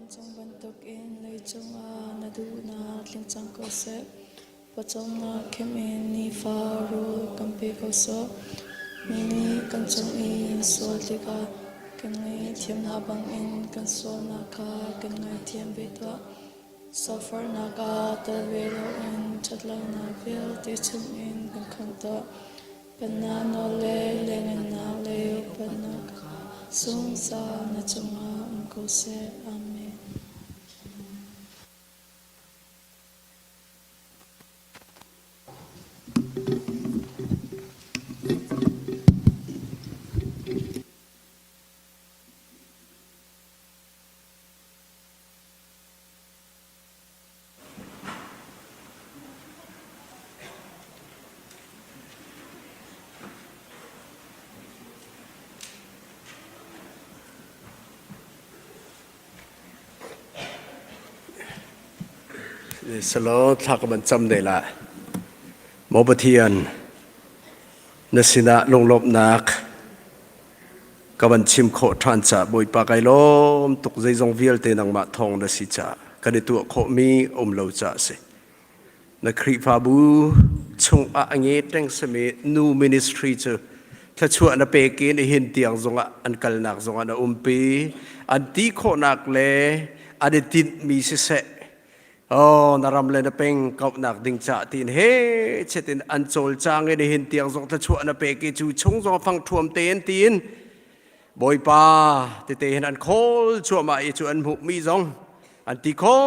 Vancung bantukin leicung ah na duhnak tling cang ko seh. Pawcawmnak khem in nifa rawl kan pe ko sawh. Mi nih kan cung i an sual tikah kan ngaihthiam hna bangin kan sualnak kha kan ngaithiam ve tuah. Sawhfarnak ah tel ve loin ṭhatlonak vialte chungin kan khamh tuah. Pennak nawl le lianngannak le upatnak kha zungzal na cungah um ko seh. Amen. Salo thla ka van cam ne la. Maw Pathian, na sinah lunglawmhnak ka van chim khawh ṭhan ca Bawipa kai lawm tuk zeizong vialte nangmah thawng na si ca kan i tuah khawhmi um lo ca a si. Na Khrihfabu chung ah a nge teng sami nu ministry cu thluachuah na pek i nihin tiang zongah an kalnak zongah na umpi an ti khawhnak le an i tinhmi siseh Oh, na ram le na peng kauhnak ding ca tiin he chetin an cawlcang i nihin tiang zong thluachuah na pek i cu chung zong fang ṭhuam tein tiin Bawipa tete hin an khawl cuahmah i cu an hmuhmi zong an ti kho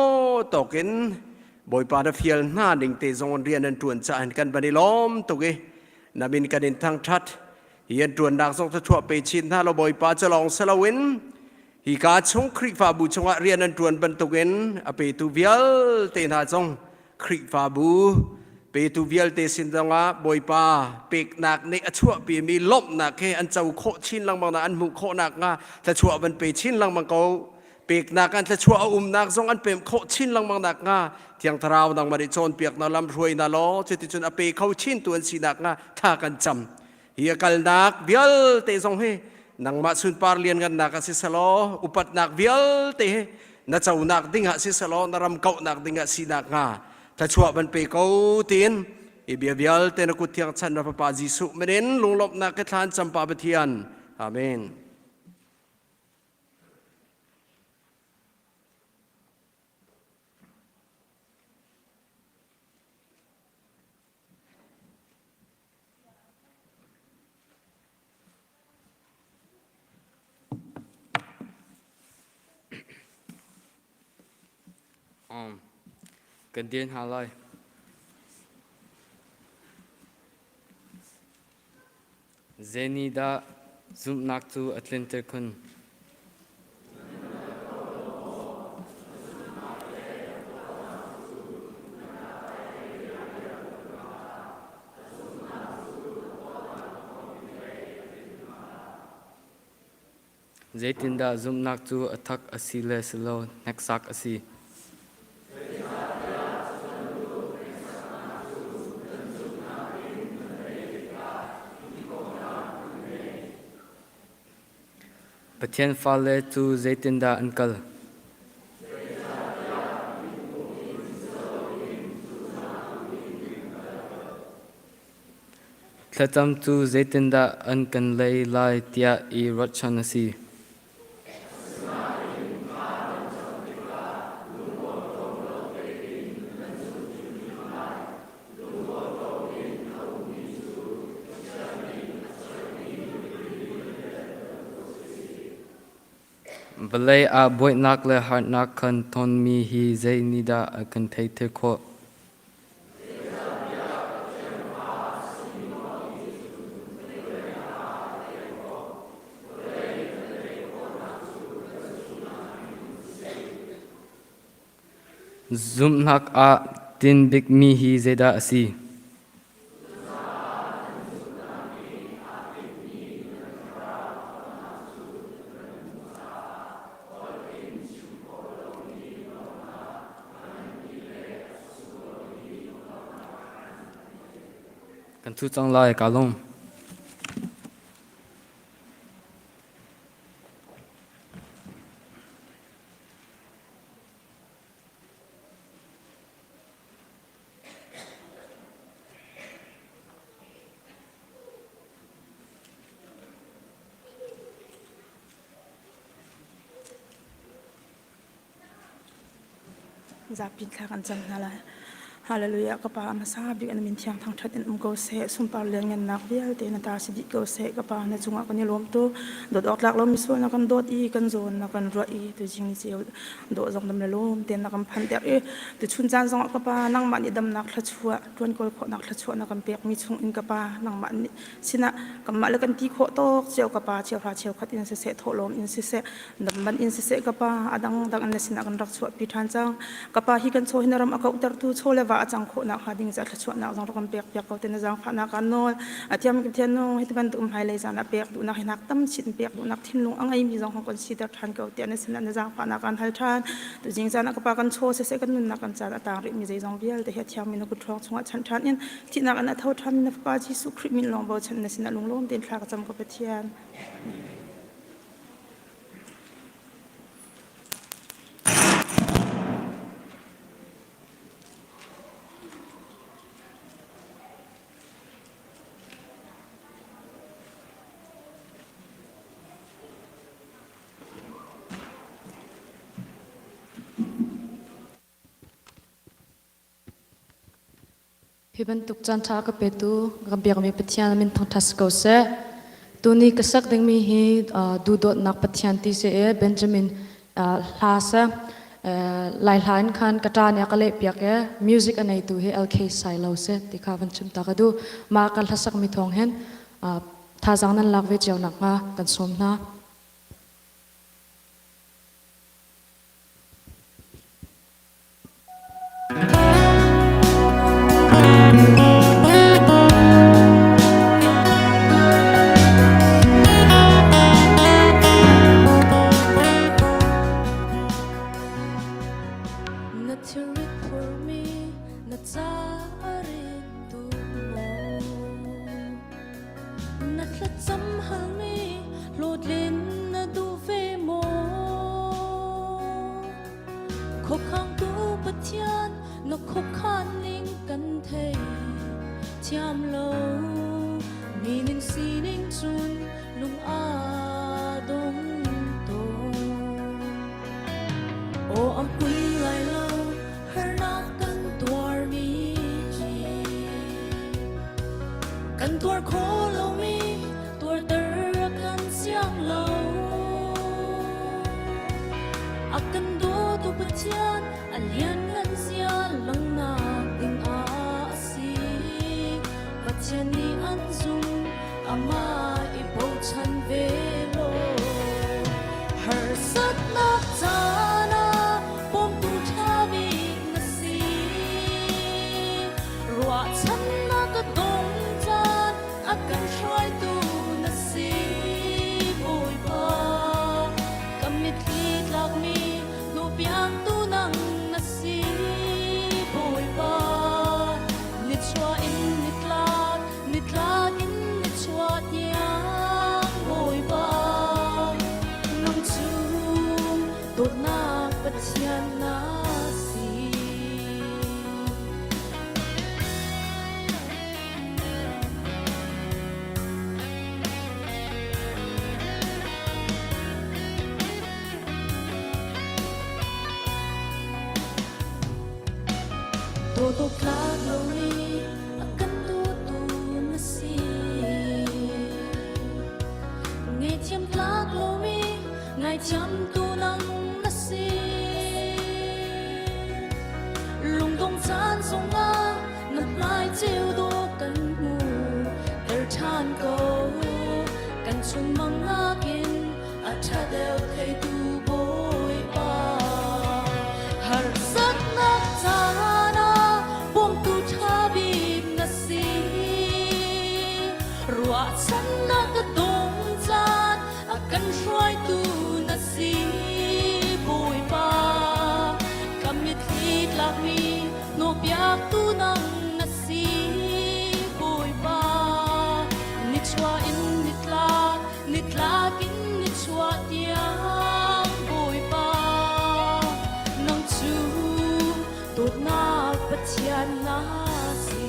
tawkin Bawipa na fial hna ning te zong rian an ṭuan caah hin kan van i lawm tuk i na min kan in thangṭhat hi an ṭuannak zong thluachuah pe chin hna law Bawipa cu lawng si loin Hika chung Khrihfabu chungah rian an ṭuan bantukin a petu vialte hna zong Khrihfabu petu vialte sin zongah Bawipa peknak nih a chuahpimi lawmhnak he an co khawh chin lengmang na an hmuh khawh nakhnga thluachuah van pe chin lengmang ko. Peknak an thluachuah a umnak zong an pem khawh chin lengmang nakhnga Thiang Thlarau nangmah nih cawnpiak na lam hruai na law cuticun a pe kho chin tu an si nakhnga thla kan cam. Hi a kalnak vialte zong hi nangmah sunpar lianngannak ah siselaw upatnak vialte hi na conak ding ah siselaw na ram kauhnak ding ah sinak hnga thluachuah van pe ko tiin hi bia vialte na kut thiang chan na fapa Jesuh minin lunglawmhnak ke thlan campa Pathian. Amen. Kan dir hna lai. Zei dah zumhnak cu a tlinter khun? Zeitindah zumhnak cu a thak a si le si lo hneksak a si? Pathian fale cu zeitindah an kal? Thlacam cu zeitindah an kan lei lai tiah i ruahchan a si. Vawlei ah buainak le harnak kan tonmi hi zei nih dah a kan theihter khawh? Zumhnak ah tin bikmi hi zeidah a si? Kan thu cang lai, kaa lawm. Zapi thla kan cam hna lai. Hallelujah. Ka Pa a hmasa bik na min thiang thangṭhat in um ko seh. Sunpar lianngannak vialte na ta si dih ko seh. Ka Pa na cungah kan i lawm tu. Dawt awk tlak lo misual na kan dawt i kan zawn na kan ruah i tuzing ni ceu dawh zong dam le lawm tein na kan phan ter i tuchun caan zongah ka Pa nangmah nih damnak thluachuah ṭuan kawl khawhnak thluachuah na kan pekmi chung in ka Pa nangmah nih sinah kanmah le kan ti khawh tawk cio ka Pa cheuhra cheukhat in siseh thawhlawm in siseh Damban in siseh ka pa a dangdang in na sinah kan rak chuahpi ṭhan cang. Ka pa hi kan chaw hi na ram a kauhtertu chaw le va a cang khawhnak hnga ding caah thluachuahnak zong rak kan pek piak ko te na zaangfahnak aan nawl. A thiam kan thian no hi bantuk hmailei caan ah pek duhnak hi nak tam chin pek duhnak thinlung a ngeimi zong kan siter ṭhan ko tiah na sinah na zaangfahnak aan hal ṭhan. Tuzing caan ah ka pa kan chaw siseh kan nunnak kan caan a tang rihmi zeizong vialte hi a thiangmi na kut ṭhawng chungah chanh ṭhan in thihnak in a tho ṭhanmi na Fapa Jesuh Khrih min lawng bochan na sinah lunglawm tein thla ka cam ko Pathian. Hi bantuk caanṭha a ka petu ka biakmi Pathian min thangṭhat si ko seh. Tuni ka sak dingmi hi duhdawtnak Pathian ti si i Benjamin hla seh. Lai hla in khan ka ṭa nih a ka lehpiak i music a neitu hi LK Sailo si ti kha van chim ta ka duh. Mah ka hlasakmi thawng hin thazaang nan lak ve cio nakhnga kan sawm hna. Na thilrit phurmi na ca a rit tuk maw? Na thlacam halmi hlawhtlin na duh ve maw? Khuakhangtu Pathian na khuakhan ning kan thei thiam lo. Mi ning sining cun lung aa dong tawn. Aw a kun lai lo harnak kan tuarmi hi. Kan tuar kho lomi tuarter kan siang lo. A kan dawtu Pathian a lianngan zia langhnak ding ah a si. Pathian nih an zum, amah i bochan ve law. Harsatnak caan ah bawmtu ṭha bik na si. Ruahchannak a dong caan a kan hruaitu na si Bawipa. Ka mitthli tlakmi hnupiaktu nang na si Bawipa. Nichuah in nitlak, nitlak in nichuah tiang Bawipa. Nang cu dawtnak Pathian na si. Dawt tlak lomi a kan dawtu na si. Ngaihthiam tlak lomi ngaithiamtu nang na si. Lungdong caan zongah na hmai ceu dawh kan hmu ter ṭhan ko. Kan chunmang nakin a ṭha deuh theitu Bawipa. Harsatnak caan ah bawmtu ṭha bik na si. Ruahchannak a dong caan a kan hruaitu na si Bawipa. Ka mitthli tlakmi hnawhpiaktu nang na si Bawipa. Nichuah in nitlak, nitlak in nichuah tiang Bawipa. Nang cu dawtnak Pathian na si.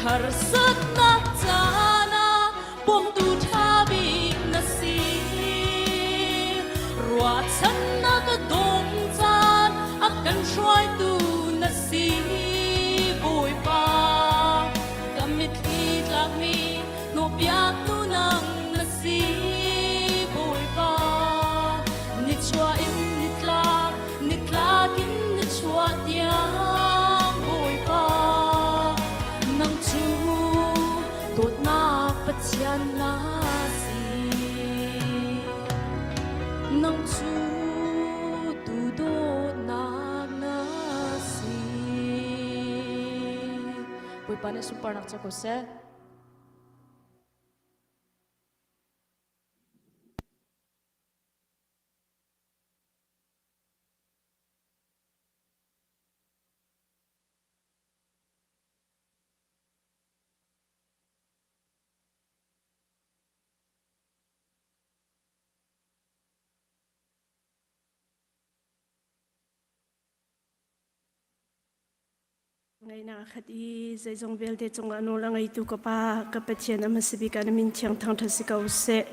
Harsatnak caan ah bawmtu ṭha bik na si. Ruahchannak a dong caan a kan. Bawipa nih sunparnak co ko seh. Ngaihnak a khat i zeizong vialte cungah nawl a ngeitu ka Pa, ka Pathian a hmasa bik ah na min thiang thangṭhat si ko seh.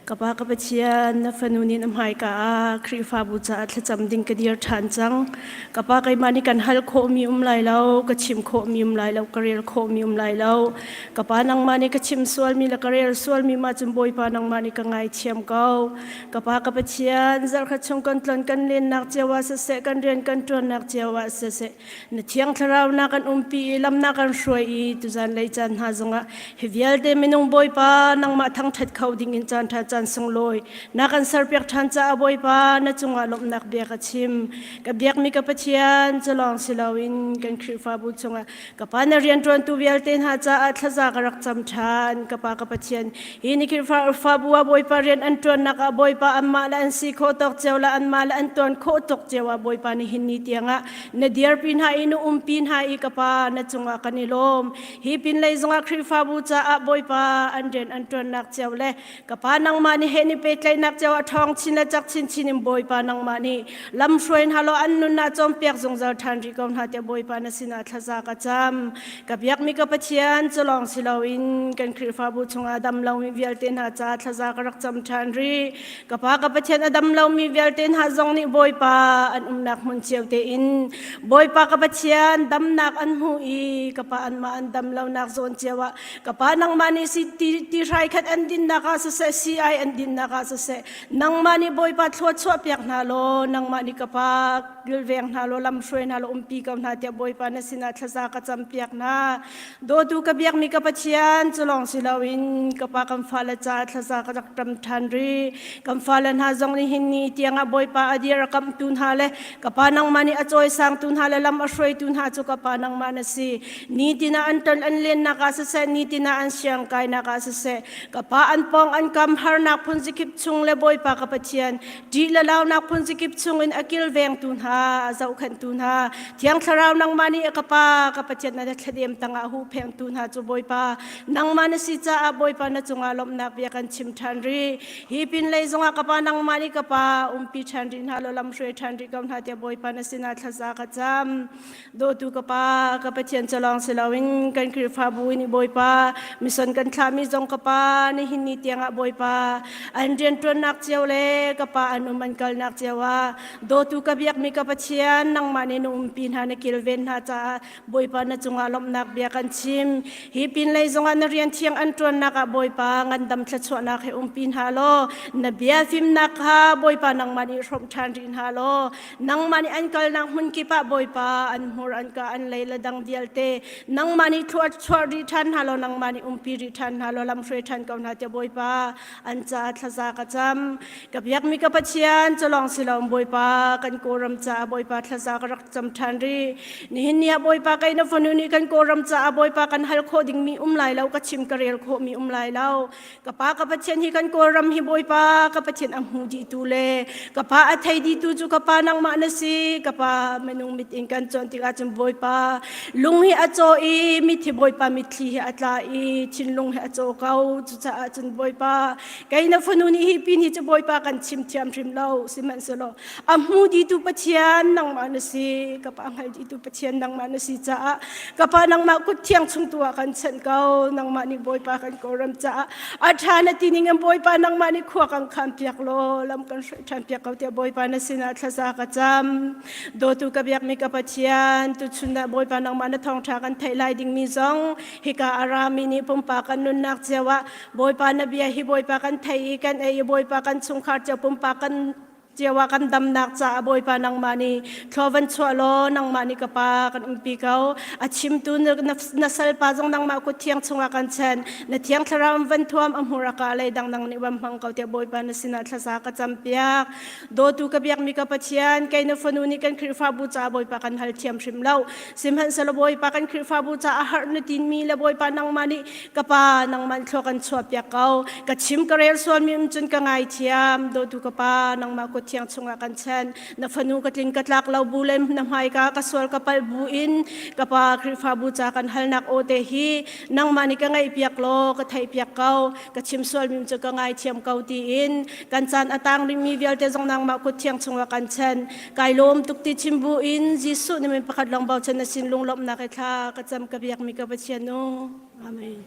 Ka Pa, ka Pathian, na fanu nih na hmaika ah Khrihfabu caah thlacam ding ka dir ṭhan cang. Ka Pa, keimah nih kan hal khawhmi um lai lo, ka chim khawhmi um lai lo, ka rel khawhmi um lai lo. Ka Pa, nangmah nih ka chim sualmi le ka rel sualmi mah cun Bawipa nangmah nih ka ngaithiam ko. Ka Pa, ka Pathian, zarhkhat chung kan tlon kan lennak cio ah siseh, kan rian kan ṭuannak cio ah siseh, na thiang thlarau na kan umpi i lam na kan hruai i tuzan lei caan hna zongah hi vialte minung Bawipa nangmah thangṭhat kho ding in caan ṭha caan sunglawi na kan serpiak ṭhan caah Bawipa na cungah lawmhnak bia ka chim. Ka biakmi ka Pathian cu lawng si loin kan Khrihfabu chungah ka Pa na rianṭuantu vialte hna caah thlaza ka rak cam ṭhan. Ka Pa ka Pathian hi ni Khrihfabu ah Bawipa rian an ṭuannak ah Bawipa anmah le an si khawh tawk cio le anmah le an tuan khawh tuk cio ah Bawipa nihin ni tiangah na dirpi hna i na umpi hna i ka Pa na cungah kan i lawm. Hi pinlei zongah Khrihfabu caah Bawipa an rian an ṭuannak cio le ka Pa nangmah nih he ni pehtlaihnak cio a ṭhawng chin le cak chinchin in Bawipa nangmah nih lamhruai hna law an nun ah cawnpiak zungzal ṭhan rih ko hna tiah Bawipa na sinah thlaza ka cam. Ka biakmi ka Pathian cu lawng si loin kan Khrihfabu chungah dam lomi vialte hna ca thlaza ka rak cam ṭhan rih. Ka Pa ka Pathian a dam lomi vialte hna zong nih Bawipa an umnak hmun cio tein Bawipa ka Pathian damnak an hmu i ka Pa anmah an dam lonak zawn cio ah ka Pa nangmah nih si ti, ti hrai khat an dinnak ah siseh sii-ai an dinnak ah siseh nangmah nih Bawipa thlua chuah piak hna law nangmah nih ka Pa kilveng hna law lam hruai hna law umpi ko hna tiah Bawipa na sinah thlaza ka cam piak hna. Dawtu ka biakmi ka Pathian cu lawng si loin ka pa kan fale caah thlaza ka rak ṭam ṭhan rih. Kan fale hna zong nih hin ni tiangah Bawipa a dir a kamhtu hna le ka pa nangmah nih a cawisangtu hna le lam a hruaitu hna cu ka pa nangmah na si. Nitin ah an ton an lennak ah siseh, nitin ah an siang kainak ah siseh, ka pa an pawng an kam harnak phunzikip chung le Bawipa ka Pathian ṭih le launak phunzikip chungin a kilvengtu hna, a zohkhenhtu hna, Thiang Thlarau nangmah nih ka Pa, ka Pathian na thladem tangah huhphengtu hna cu Bawipa, nangmah na si caah Bawipa na cungah lawmhnak bia kan chim ṭhan rih. Hi pinlei zongah ka Pa nangmah nih ka Pa umpi ṭhan rih hna law lam hruai ṭhan rih ko hna tiah Bawipa na sinah thlaza ka cam. Dawtu ka Pa, ka Pathian cu lawng si loin kan Khrihfabu in Bawipa, mission kan thlahmi zong ka Pa, nihin ni tiangah Bawipa, an rianṭuannak cio le ka Pa an um an kalnak cio ah Dawtu ka biakmi ka Pathian, nangmah nih na umpi hna na kilven hna caah Bawipa na cungah lawmhnak bia kan chim. Hi pinlei zongah na rian thiang an ṭuannak ah Bawipa ngandam thluachuahnak he umpi hna law na bia fimnak kha Bawipa nangmah nih hrawmh ṭhan rih hna law nangmah nih an kalnak hmun kip ah Bawipa an hmur an ka an lei le dang vialte nangmah nih thlua chuah rih ṭhan hna law nangmah nih umpi rih ṭhan hna law lam hruai ṭhan ko hna tiah Bawipa an caah thlaza ka cam. Ka biakmi ka Pathian cu lawng si lo Bawipa kan Kawlram caah Bawipa thlaza ka rak cam ṭhan rih. Nihin ni ah Bawipa kei na fanu nih kan Kawlram caah Bawipa kan hal khawh dingmi um lai lo, ka chim ka rel khawhmi um lai lo. Ka pa ka Pathian hi kan Kawlram hi Bawipa ka Pathian a hmu dihtu le ka pa a thei dihtu cu ka pa nangmah na si. Ka pa minung mit in kan cawn tikah cun Bawipa lung hi a caw i mithi Bawipa mitthli hi a tla i thinlung hi a caw ko. Cucaah cun Bawipa Kei na fanu nih hi pin hi cu Bawipa kan chim thiam hrim lo sihmanhsehlaw a hmu ditu Pathian nangmah na si ka pa hngal ditu Pathian nangmah na si caah ka pa nangmah kut thiang chung tu ah kan chanh ko nangmah nih Bawipa kan kawlram caah a ṭha na ti ning in Bawipa nangmah nih khua kan khan piak law lam kan hruai ṭhan piak ko tiah Bawipa na sinah thlaza ka cam dawtu ka biakmi ka Pathian tuchun ah Bawipa nangmah na thawngṭha kan theih lai dingmi zong hika a rami nih pumpak kan nunnak cio ah Bawipa na bia hi Bawipa kan thei i kan ei i Bawipa kan chungkhar cio pumpak kan cio ah kan damnak caah Bawipa nangmah nih thlaw van chuah law nangmah nih ka pa kan umpi ko. A chimtu na salpa zong nangmah kut thiang chungah kan chen. Na thiang thlarau van thuam a hmur a ka lei dang nang nih van hmang ko tiah Bawipa na sinah thlaza ka campiak. Dawtu ka biakmi ka Pathian, kei na fanu nih kan Khrihfabu caah Bawipa kan hal thiam hrim lo. Sihmanhsehlaw Bawipa kan Khrihfabu caah har na tinmi le Bawipa nangmah nih ka pa nangmah thlua kan chuahpiak ko. Ka chim ka rel sualmi um cun ka ngaithiam. Dawtu ka pa nangmah kut thiang chungah kan chen. Na fanu ka tling ka tlak lo bu le na hmaika ka sual ka palh bu in ka pa Khrihfabu ca kan halnak aw te hi nangmah nih ka ngaihpiak law ka theihpiak ko. Ka chim sualmi cu ka ngaithiam ko tiin kan caan a tang rihmi vialte zong nangmah kut thiang chungah kan chen. Kai lawm tuk ti chim bu in Jesuh na min pakhat lawng bochan na sin lunglawmhnak he thla ka cam ka biakmi ka Pathian u. Amen.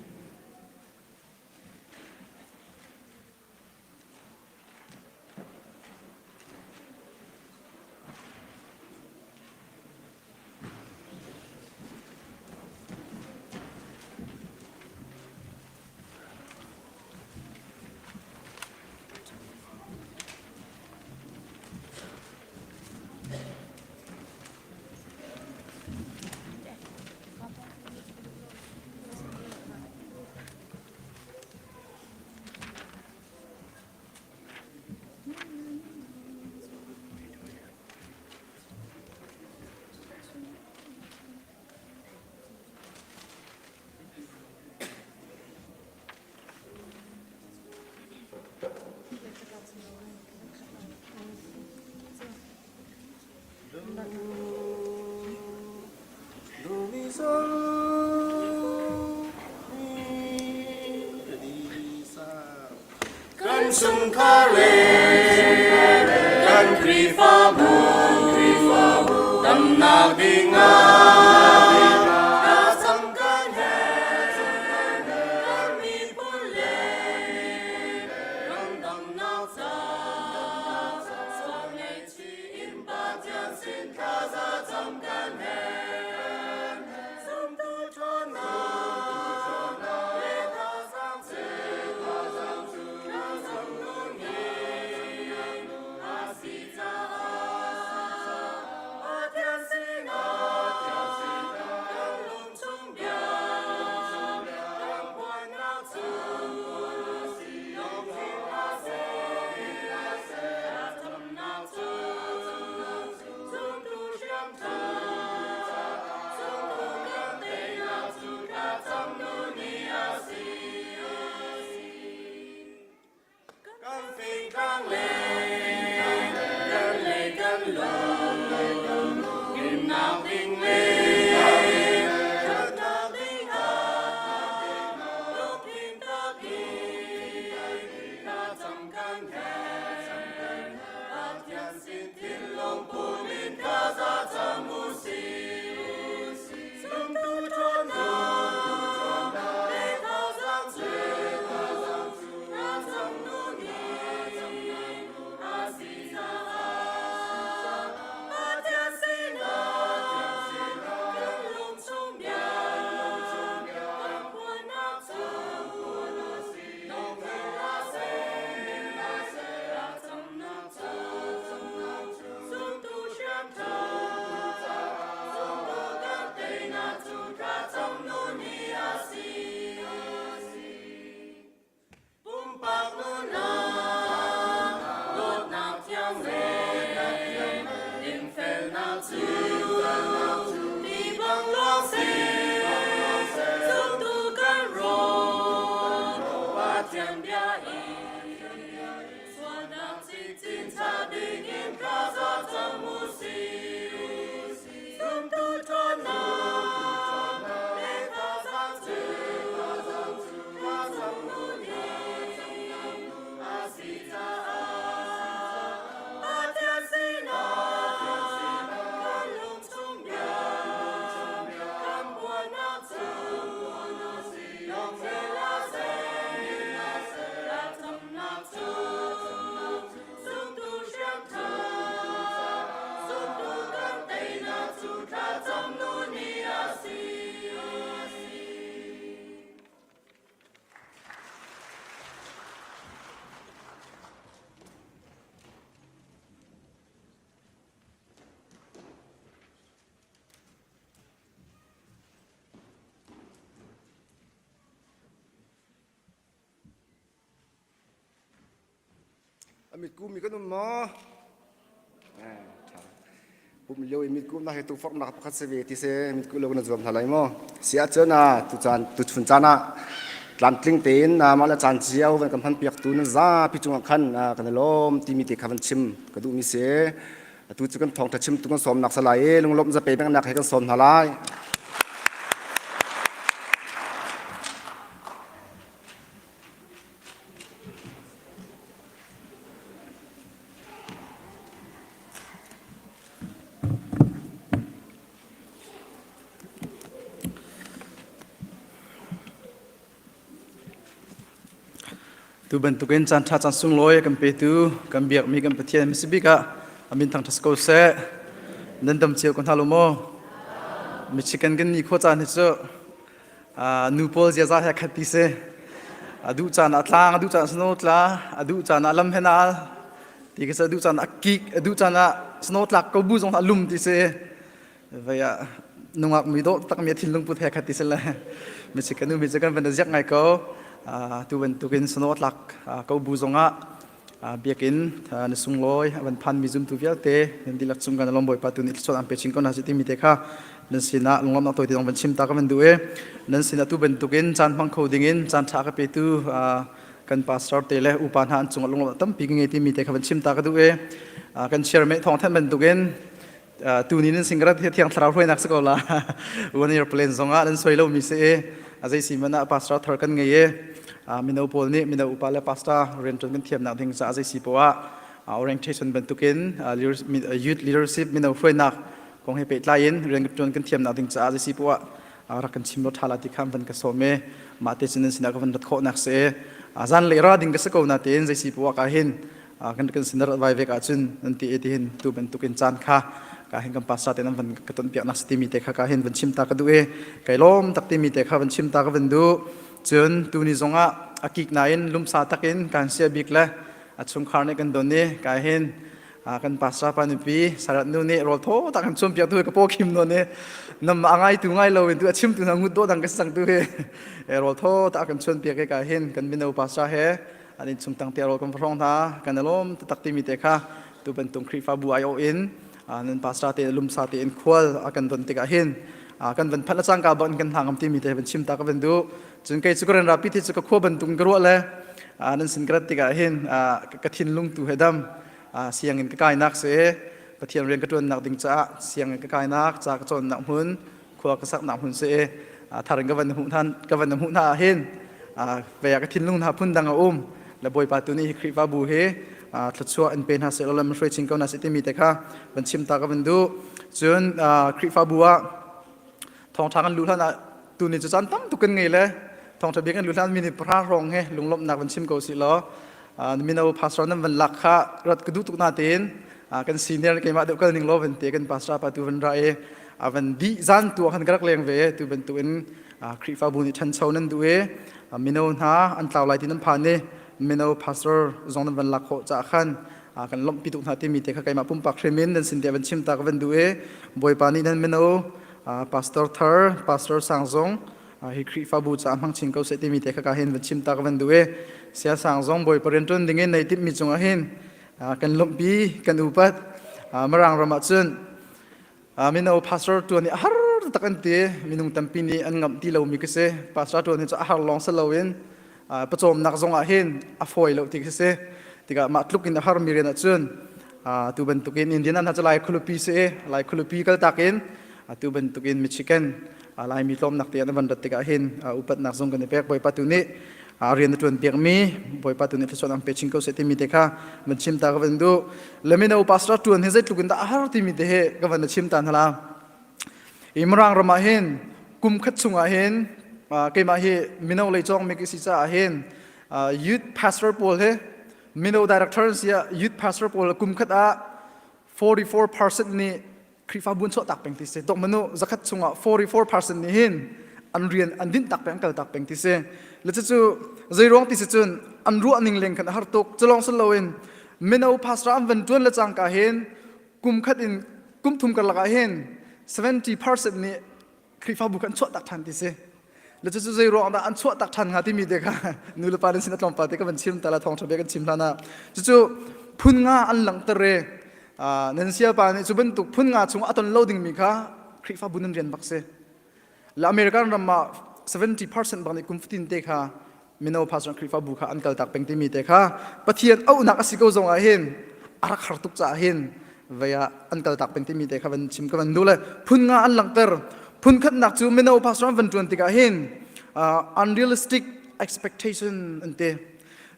Kan chungkhar le kan Khrihfabu damnak ding ah thlacam kan herh. Kan miphun le ram damnak caah sual ngaihchih in Pathian sin thlaza cam kan herh. Zumtu ṭhawnnak le thazaang cu thlacam nun hi a si caah Pathian sinah kan lungchung bia kan phuannak cu lungthin a si. Thlacamnak cu zumtu hriamṭha zumtu kan teinak cu thlacam nun hi a si. Kan fingtlang le kan lei kan lung himnak ding le ṭhatnak ding ah lungthin tak in thlacam kan herh. Pathian sin thinlung pum in thlaza cam u sih. Zumtu ṭhawnnak le thazaang cu thlacam nun hi a si caah Pathian sinah kan lungchung bia kan phuannak cu lungthin a si. Thlacamnak cu zumtu hriamṭha zumtu kan teinak cu thlacam nun hi a si. Pumpak nunnak dawtnak thiang le dinfelnak cu ti bang luang seh, zumtu kan rawl Pathian bia in sualnak chinchin cha dingin thlaza cam u sih. Zumtu ṭhawnnak le thazaang cu thlacam nun hi a si caah Pathian sinah kan. A mitku mi kan um maw? Pum lio i mitku nak hi tukforhnak pakhat si ve ti si mitku lo na zuam hna lai maw? Si ahcun tu caan tuchun caan ah tlamtling tein mah le caan cio van kan hman piak tu nan zapi cungah khan kan i lawm timi te kha van chim ka duhmi si. Atu cu kan thawngṭha chimtu kan sawmnak si lai i lunglawmh zape peknak he kan sawm hna lai. Tu bantukin caan ṭha caan sunglawi kan petu kan biakmi kan Pathian hmasa bik ah a min thangṭhat ko seh. Nan dam cio ko hna lo maw? Michigan kan ni khua caan hi cu nu pawl ziaza he khat ti si. A duh caan ah tlang, a duh caan ah snow tla, a duh caan ah lam he naal ti ka si, a duh caan ah kik, a duh caan ah snow tlak ko bu zong ah lum ti si. Vei ah nungak mi dawh takmi a thinlung put he khat ti si le Michigan nu mi cu kan van ziak ngai ko. Tu bantukin snow tlak ko bu zongah biakinn na sunglawi a van phanmi zumtu vialte nan dihlak cung kan lawm Bawipa tu nih thluachuah an pe chin ko hna si timi te kha nan sinah lunglawmhnak tawi te zong van chim ta ka van duh i nan sinah tu bantukin caan hmang kho dingin caan ṭha ka petu kan pastor te le upa hna an cungah lunglawmhnak tampi ka ngei timi te kha van chim ta ka duh i kan chairman thawng thanh bantukin tuni nan singrat hi thiang thlarau hruainak si ko la one year plan zongah nan soi lomi si i a zei si man ah pastor thar kan ngei i mino pawl nih mino upa le pastor rianṭuan kan thiamnak ding caah zei si poah orientation bantukin youth leadership mino hruainak kong he pehtlai in rianṭuan kan thiamnak ding caah zei si poah rak kan chim lo ṭha la ti kha van ka sawm i mah te cun nan sinah ka van rat khawhnak si i zan le ra ding ka si ko na tein zei si poah ka hin kan kan sin rat vai vek ahcun nan ti ti hin tu bantukin caan kha ka hin kan pastor te nan van ka ton piak nak timi te kha ka hin van chim ta ka duh i kai lawm tak timi te kha van chim ta ka van duh cun tu ni zongah a kik nain lumsa takin kan sia bik le a chungkhar nih kan don i ka hin kan pastor pa nupi sarat nu nih rawl thaw tak kan chum piak tu ka paw khim non i nam a ngai tu ngai lo in tu a chim tu na ngut do dang ka sang tu hi rawl thaw tak kan chun piak ka hin kan mino pastor he an inn chung tang te rawl kan hrong hna kan alawm taktak timi te kha tu bantuk Khrihfabu aiawh in nan pastor te lumsa te in khual a kan don tikah hin kan van phanh le cangka bak in kan hna ngam timi te van chim ta ka van duh cun kei cu ka ren rapi ti cu ka khua bantuk ka ruah le nan sin ka rat tikah hin ka thinlung tu he dam sianginn ka kainak si Pathian rian ka ṭuannak ding caah sianginn ka kainak ca ka cawnnak hmun khua ka saknak hmun si i thar in ka van hmuh hna ka van hmuh hna ah hin vei ah ka thinlung hna phun dang a um le Bawipa tu nih hi Khrihfabu hi thluachuah in pe hna seh law lam hruai chin ko hna seh timi te kha van chim ta ka van duh cun Khrihfabu ah thawngṭha kan luh hlan ah tu ni cu caan tam tuk kan ngei le thawngṭha bia kan luh hlan mi nih pahra hrawng he lunglawmhnak van chim ko sih law mino pastor nan van lak kha rat ka duh tuk na tein kan senior keimah deuh kal ning law van te kan pastor pa tu van ra i a van dih zan tu khan ka rak leng ve tu bantuk in Khrihfabu nih ṭhancho nan duh i mino hna an tlau lai ti nan phan i mino pastor zong nan van lak khawh caah khan kan lawmhpi tuk hna timi te kha keimah pumpak hrim in nan sin te van chim ta ka van duh i Bawipa nih nan mino pastor thar pastor sang zong hi Khrihfabu caah hmang chin ko seh timi te kha ka hin van chim ta ka van duh i sia sang zong Bawipa rianṭuan ding in nei timhmi cungah hin kan lawmhpi kan upat Mirang ram ah cun mino pastor tuan hi a har tak an ti minung tampi nih an ngamh ti lomi ka si pastor tuan hi cu a har lawng si loin pawcawmnak zong ah hin a fawi lo ti ka si tikah mah tluk in a harmi rian ah cun tu bantukin Indiana hna cu Lai khualipi si i Lai khualipi kaltak in tu bantukin Michigan Laimi tlawmnak te an van rat tikah hin upatnak zong kan i pek Bawipa tu nih rian a ṭuan piakmi Bawipa tu nih thluachuah an pe chin ko seh timi te kha van chim ta ka van duh le mino pastor ṭuan hi zeitluk in dah a har timi te hi ka van chim ta hna la i Mirang ram ah hin kum khat chungah hin keimah hi mino lei cawng mi ka si caah hin youth pastor pawl hi mino director si ah youth pastor pawl kum khat ah 44% nih Khrihfabu an chuahtak peng ti si. Dok manu zakhat chungah 44% nih hin an rian an dinh tak peng kal tak peng ti si. Le cucu zeiruang ti si cun an ruah ning leng khan a har tuk. Culong sun loin mino pastor an van tuan le cangka hin kum khat in kum thum karlak ah hin 70% nih Khrihfabu kan chuah tak ṭhan ti si. Le cucu zei ruang dah an chuah tak ṭhan hnga timi te kha nu le pa nan sin a tlawmpal te ka van chim ta la thawngṭha bia kan chim hlan ah. Cucu phun nga an langhter i nan siapa nih cu bantuk phun nga chung a ton lo dingmi kha Khrihfabu nan rian bak si. Le American ram ah 70% bak nih kum fatin te kha mino pastor Khrihfabu kha an kaltak peng timi te kha Pathian auhnak a si ko zong ah hin a rak har tuk caah hin vei ah an kaltak peng timi te kha van chim ka van duh le phun nga an langhter. Phun khatnak cu mino pastor an van ṭuan tikah hin unrealistic expectation an ti.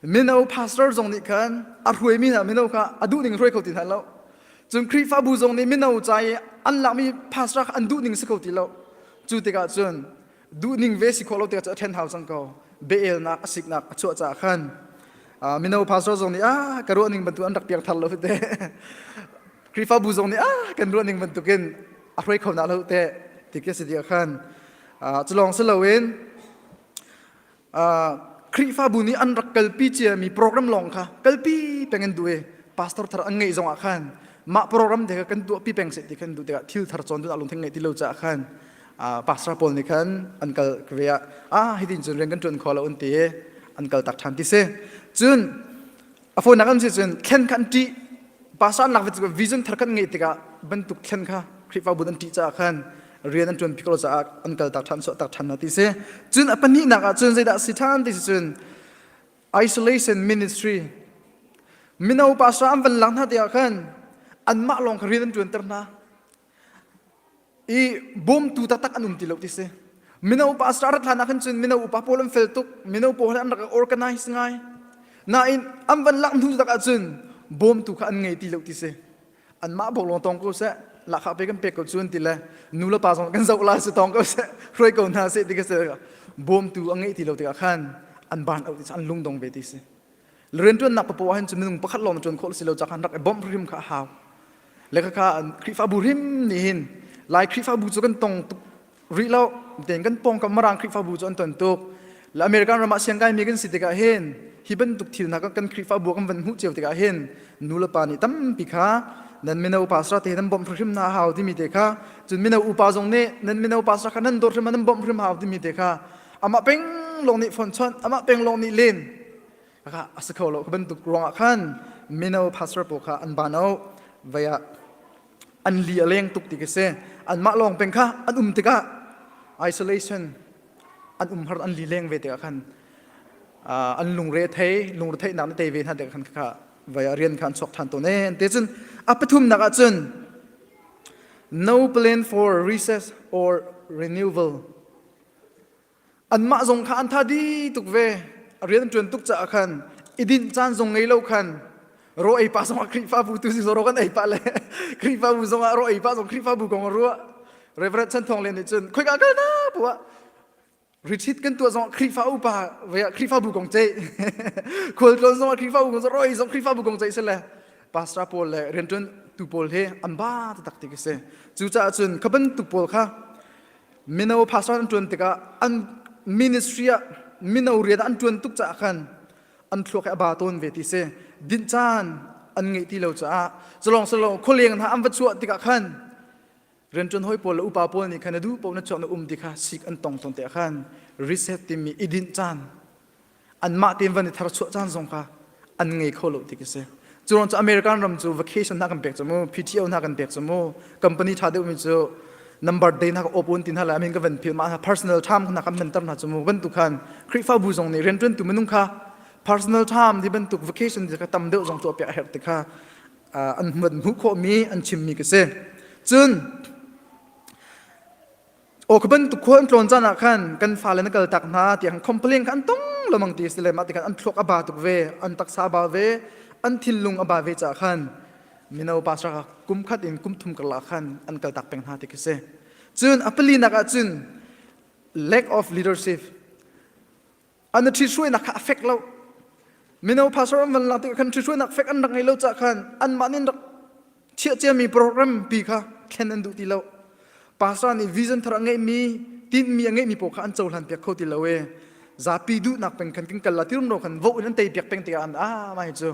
Mino pastor zong nih khan a hruaimi hna mino kha a duh ning hruai kho ti hna lo. Cun Khrihfabu zong nih mino ca i an lakmi pastor kha an duh ning si kho ti lo. Cu tikah cun duhning ve si khawh lo tikah cun a ṭhen hau cang ko. Be-elnak a siknak a chuah caah khan mino pastor zong nih ah ka ruah ning bantuk an rak piang thar lo te. Khrihfabu zong nih ah kan ruah ning bantukin a hruai kho na lo te ti khi si tikah khan cu lawng si loin Khrihfabu nih an rak kalpi ciami program lawng kha kalpi peng in duh i pastor thar an ngeih zongah khan mah program te kha kan tuahpi peng seh ti khan duh tikah thil thar cawn duhnak lungthin ngeih ti lo caah khan pastor pawl nih khan an kal ve ah ah hitin cun rian kan ṭuan kho lo an ti i an kal tak ṭhan ti si. Cun a fawinak an si cun thlen kha an ṭih. Pastor an lak ve tikah vision thar kan ngeih tikah bantuk thlen kha Khrihfabu an ṭih caah khan rian an ṭuan pi ko caah an kal tak ṭhan suah tak ṭhan na ti si. Cun a pahnihnak ah cun zeidah si ṭhan ti si cun isolation ministry mino pastor an van lak hna tikah khan anmah lawng kha rian an ṭuanter hna. I bawmtu taktak an um ti lo ti si. Mino pastor rat hlan ah khan cun mino upa pawl an fel tuk, mino pawl an rak organize ngai. Nain an van lak hnu tak ahcun bawmtu kha an ngei ti lo ti si. Anmah bawk lawng tong ko seh, lahkhah pe kan pek ko cun ti le nu le pa zong kan zoh lai si tong ko seh, hruai ko hna seh ti ka si. Bawmtu a ngeih ti lo tikah khan an ban out ti an lungdong ve ti si. Rianṭuannak papoh ah hin cun minung pakhat lawng ṭuan khawh si lo ca khan rak i bawmh hrim kha a hau. Le khakha Khrihfabu hrim nih hin Lai Khrihfabu cu kan tong tuk rih lo. Tein kan pawngkam Mirang Khrihfabu cu an ton tuk. Le American ram ah siangkaimi kan si tikah hin hi bantuk thil hna kan Khrihfabu kan van hmuh cio tikah hin nu le pa nih tampi kha nan mino pastor te nan bawmh hrim hna hau timi te kha cun mino upa zong nih nan mino pastor kha nan dawt hrim nan bawmh hrim hau timi te kha amah peng lawng nih phone chawnh amah peng lawng nih len kha a si kho lo. Kha bantuk ruangah khan mino pastor pawl kha an ban o vei ah an li a leng tuk ti khi si. Anmah lawng peng kha an um tikah isolation an um har an li leng ve tikah khan an lungre thei lungre theihnak na tei ve hna tikah khan kha vei ah rian kha an chuak ṭhan tawn e. Te cun a pathumnak ah cun no plan for recess or renewal. Anmah zong kha an tha di tuk ve. A rian an ṭuan tuk caah khan i dinh caan zong ngei lo khan ro ei pah zongah Khrihfabu tu si ro kan ei pah le Khrihfabu zongah ro ei pah zong Khrihfabu kong a ruah. Reverend Chan Thawng Lian nih cun khoika kal na puah retreat kan tuah zongah Khrihfa upa ve ah Khrihfabu kong ceih khualtlawn zongah Khrihfabu kong ro ei zong Khrihfabu kong ceih sile pastor pawl le rianṭuan tu pawl he an ba taktak ti ka si. Cucaah cun kha bantuk pawl kha Mino pastor an ṭuan tikah an ministry ah mino rian an ṭuan tuk caah khan an thluak hi a ba tawn ve ti si. Dinh caan an ngeih ti lo caah culong silo khualeng hna an va chuah tikah khan rianṭuan hawi pawl le upa pawl nih khan na duh paoh na chuak na um ti kha sik an tong tawn tikah khan reset timi i dinh caan anmah tein van i tharchuah caan zong kha an ngei kho lo ti khi si. Cu ruang cu American ram cu vacation hna kan pek cu mu, PTO hna kan pek cu mu, company ṭha deuhmi cu number day hna ka op un ti hna le amin ka van phil mah hna personal time hna kan mentar hna cu mu bantuk khan Khrihfabu zong nih rianṭuantu minung kha personal time ti bantuk vacation ti kha tam deuh zong tuah piak a herh ti kha an hmuh khawhmi an chimmi ka si. Cun Aw ka bantuk khua an tlawn caan ah khan kan fale na kal tak hna tiah complain kha an tong lengmang ti si le mah tikhan an thluak a ba tuk ve an taksa a ba ve an thinlung a ba ve caah khan mino pastor kha kum khat in kum thum karlak khan an kal tak peng hna ti khi si. Cun a palinak ah cun lack of leadership an ṭhithruainak kha a fek lo. Mino pastor an van lang tikah khan ṭhithruainak fek an rak ngei lo caah khan anmah nih an rak chiah ciami program pi kha thlen an duh ti lo. Pastor nih vision thar a ngeihmi tinhmi a ngeihmi pawl kha an cohlan piak kho ti lo e. Zapi duhnak peng khan kan kal la ti rumro khan vote in an tei piak peng tikah an ah mah hi cu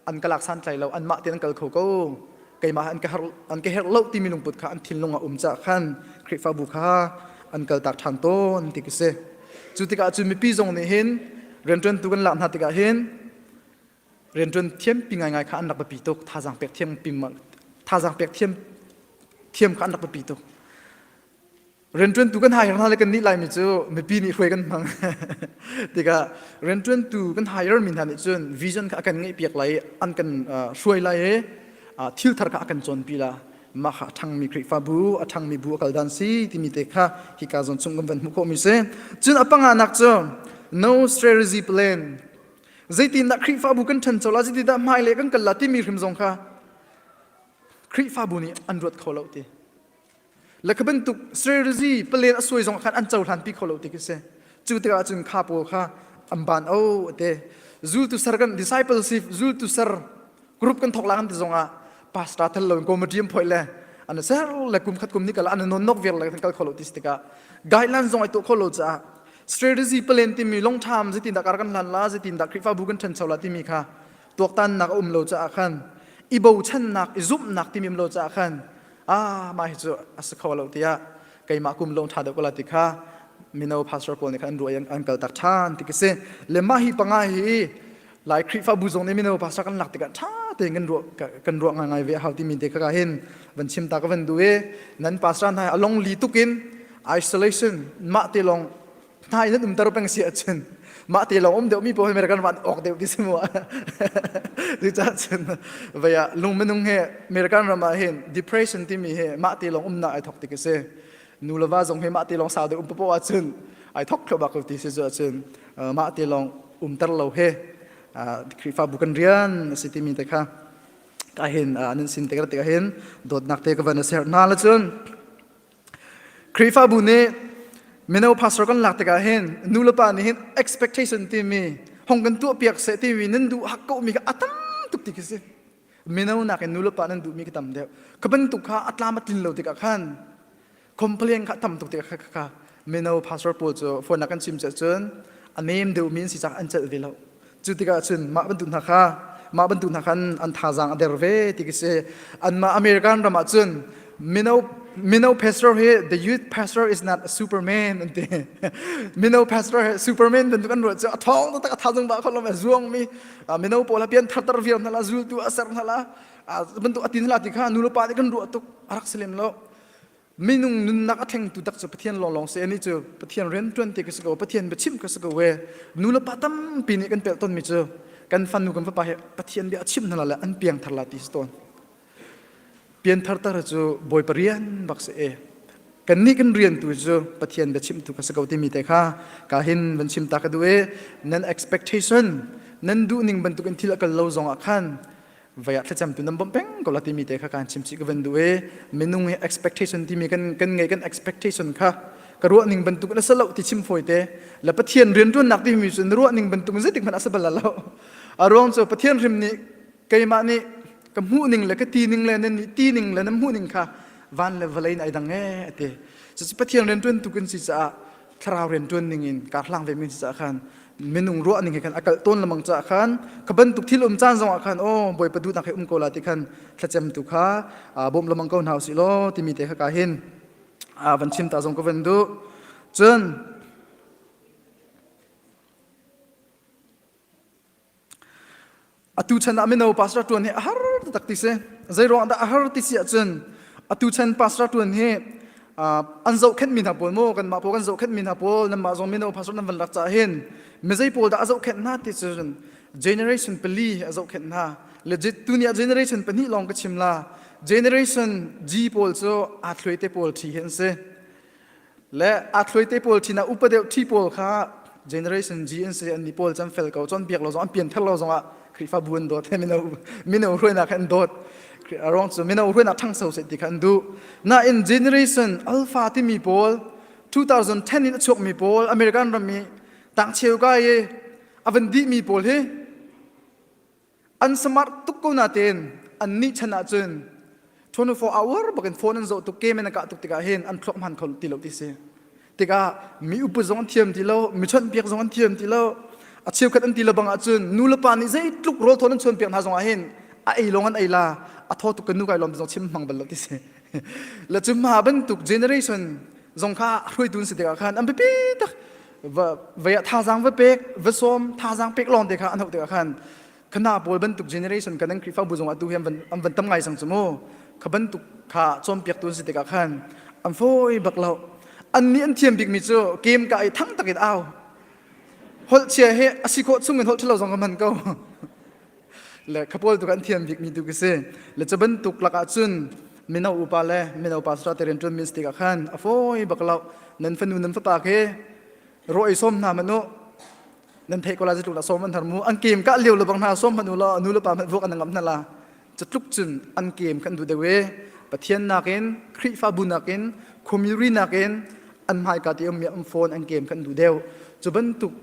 an ka lak santlai lo anmah tein an kal kho ko keimah an ka herh an ka herh lo timi lungput kha an thinlung ah um caah khan Khrihfabu kha an kaltak ṭhan tawn ti ka si. Cu tikah cun mipi zong nih hin rianṭuantu kan lak hna tikah hin. Rianṭuan thiam pi ngaingai kha an rak biapi tuk. Thazaang pek thiam pi thazaang pek thiam thiam kha an rak biapi tuk. Rianṭuantu kan hire hna le kan nih Laimi cu mipi nih hruai kan hmang. Tikah rianṭuantu kan hire mi hna nih cun vision kha a kan ngeihpiak lai i an kan hruai lai i thil thar kha a kan cawnpi la. Mah kha a ṭhangmi Khrihfabu, a ṭhangmi bu a kal dan si timi te kha hika zawn chung kan van hmuh khawhmi si. Cun a panganak cu no strategy plan. Zeitindah Khrihfabu kan ṭhancho la, zeitindah hmailei kan kal la timi hrim zong kha Khrihfabu nih an ruat kho lo ti. Le kha bantuk strategy palen a suai zong khan an cohlan pi kho lo ti khi si. Cu tikah cun kha pawl kha an ban o te. Zultu ser kan discipleship zultu ser group kan thok la kan ti zong ah pastor thel lo in committee an phoi le an ser le kum khat kum ni kal an non nok vir le kan kal kho lo ti si tikah guideline zong ai tuah kho lo caah strategy plan timi long term zeitin dah kar kan hlan la zeitin dah Khrihfabu kan ṭhancho la timi kha tuaktannak a um lo caah khan i bochannak i zumhnak timi um lo caah khan ah mah hi cu a si kho lo tiah keimah kum lawng ṭha deuh ko la ti kha mino pastor pawl nih khan an ruah i an kal tak ṭhan ti khi si le mah hi panga hi Lai Khrihfabu zong nih mino pastor kan lak tikah ṭha tein kan ruah kan ruah ngaingai ve a hau timi te kha ka hin van chim ta ka van duh i nan pastor hna hi a long li tuk in isolation mah te lawng hna in an umter peng si ahcun mah te lawng um deuh mi pawl American ram awk deuh ti si mu cucaah cun vei ah lung minung he American ram ah hin depression timi hi mah te lawng umnak ai thok tik a si nu le va zong hi mah te lawng sau deuh um papoh ahcun ai thok thluahmah ko ti si cu ahcun mah te lawng umter lo he Khrihfabu kan rian a si timi te kha ka hin nan sin te ka tikah hin dawtnak te ka van a ser hna la cun Khrihfabu nih mino pastor kan lak tikah hin nu le pa nih hin expectation timi hong kan tuahpiak seh timi nan duh hak ko mi kha a tam tuk ti khi si. Mino nakin nu le pa nan duhmi kha tam deuh. Kha bantuk kha a tlam a tlin lo tikah khan complain kha tam tuk tikah kha kha mino pastor pawl cu phone ah kan chim cun a nem deuhmi an si caah an celh ve lo. Cu tikah cun mah bantuk hna kha mah bantuk hna khan an thazaang a der ve ti khi si. Anmah American ram ah cun mino mino pastor hi the youth pastor is not a superman an ti. mino pastor hi superman bantuk an ruah cu a thawng taktak a thazaang ba kho lo a zuangmi mino pawl ha pian thartar viar hna la zultu a ser hna la bantuk a tin hla ti kha nu le pa nih kan ruah tuk a rak si lem lo. Minung nunnak a thlengtu tak cu Pathian lawnglawng si ani cu Pathian rianṭuan te ka si ko Pathian biachimh ka si ko we nu le pa tampi nih kan pelh tawnmi cu kan fanu kan fapa hi Pathian bia a chimh hna la le an piangthar la ti si tawn pianthar tar cu Bawipa rian bak si e kannih kan rian tu cu Pathian biachimh tu ka si ko timi te kha ka hin van chim ta ka duh i nan expectation nan duh ning bantukin thil a kal lo zong ah khan vai ah thlacam tu nan bawmh peng ko la timi te kha kan chim chih ka van duh i minung hi expectation timi kan kan ngei kan expectation kha ka ruah ning bantuk na salo ti chim fawi te la pathian riantuannak timi cu na ruah ning bantuk zeitik hmanh a si bal lo a ruang cu pathian hrim nih keimah nih ka hmuh ning le ka ti ning le nan nih ti ning le nan hmuh ning kha van le vawlei in ai dang e ati cucu pathian riantuan tu kan si caah thlarau riantuan ning in kar hlang ve mi si caah khan minung ruah ning he khan a kalh tawn lamang caah khan kha bantuk thil um caan zongah khan aw bawipa duhnak he um ko la ti khan thlacem tu kha bawmh lamang ko hna usih law timi te kha ka hin van chim ta zong ka van duh cun Atu chan ah mino pastor ṭuan hi a har taktak ti si. Zei ruang dah a har ti si ahcun atu chan pastor ṭuan hi an zohkhenhmi hna pawl maw kanmah pawl kan zohkhenhmi hna pawl nanmah zong mino pastor nan van lak caah hin mizei pawl dah a zohkhenh hna ti cun generation pali a zohkhenh hna. Legit tuni ah generation pahnih lawng ka chim la. Generation G pawl cu aa thluai te pawl ṭhi hi an si. Le aa thluaite pawl ṭhin ah upa deuh ṭhi pawl kha generation G an si an nih pawl can fel ko cawnpiak lo zong an pianthar lo zongah Khrihfabu an dawt mino mino hruainak kha an dawt ruang cu mino hruainak ṭhangso seh ti kha an duh nain generation alpha timi pawl 2010 in a chuakmi pawl American ram i tangcheu kai i a van dihmi pawl hi An smart tuk ko natein an nih chan ahcun 24 hour bakin phone an zoh tuk game in an kah tuk tikah hin an thluak hman kho ti lo ti si. Tikah mi upa zong an thiam ti lo, mi chawnhpiak zong an thiam ti lo. A cheukhat an ti lo bang ahcun nu le pa nih zeitluk rawl thawn an chuanpiak hna zong ah hin a ei lawng an ei la, a thaw tuk kan nu kai lawm ti zong chim hmang bal lo ti si. Le cu mah bantuk generation zong kha hruaitu an si tikah khan an biapi tak va vei ah thazaang va pek va sawm thazaang pek lawng te kha an hauh tikah khan. Khana pawl bantuk generation kan an Khrihfabu zong atu hi an van an van tam ngai sang cu mu. Kha bantuk kha cawnpiaktu an si tikah khan an fawi bak lo. An nih an thiam bikmi cu game ka i thang tak in au. Holh chia he a si khawh chung in holh ṭhalo zong ka hman ko. Le khapawl tu kan thiam bikmi tu ka si. Le cu bantuk lakah cun mino upa le mino pastor te rian ṭuan mi si tikah khan a fawi bak lo. Nan fanu nan fapa khi rawh ei sawm hna hmanh u nan theih ko la zeitluk dah sawm an har mu an kem ka lio le bang hna sawm hmanh u law nu le pa hmanh vuak an ngam hna la catluk cun an kem kan duh deuh e Pathian nakin Khrihfabu nakin khuamiri nakin an hmaika ti ummi an phone an kem kan duh deuh cu bantuk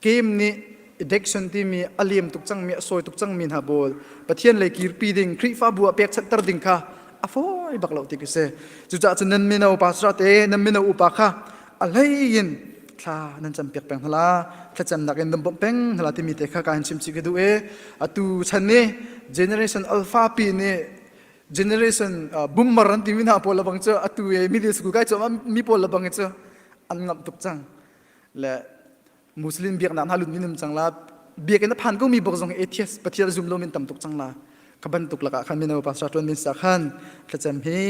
game nih addiction timi a lem tuk cangmi a sawi tuk cangmi hna pawl Pathian lei kirpi ding Khrihfabu ah pekchanhter ding kha a fawi bak lo ti ka si cucaah cun nan mino pastor te nan mino upa kha a hlei in thla nan cam piak peng hla thlacamnak in nan bawmh peng hla timi te kha ka hin chim chih ka duh e atu chan ni generation alpha pi nih generation boomer an timi hna pawl labang cu atu e middle school kai cu mi pawl labang cu an ngamh tuk cang le Muslim biaknak hna lut minum cang la biakinn a phan ko mi bok zong atheist pathian zum lo min tam tuk cang la ka bantuk lakah khan mino pastor tuan min sa khan thlacam hi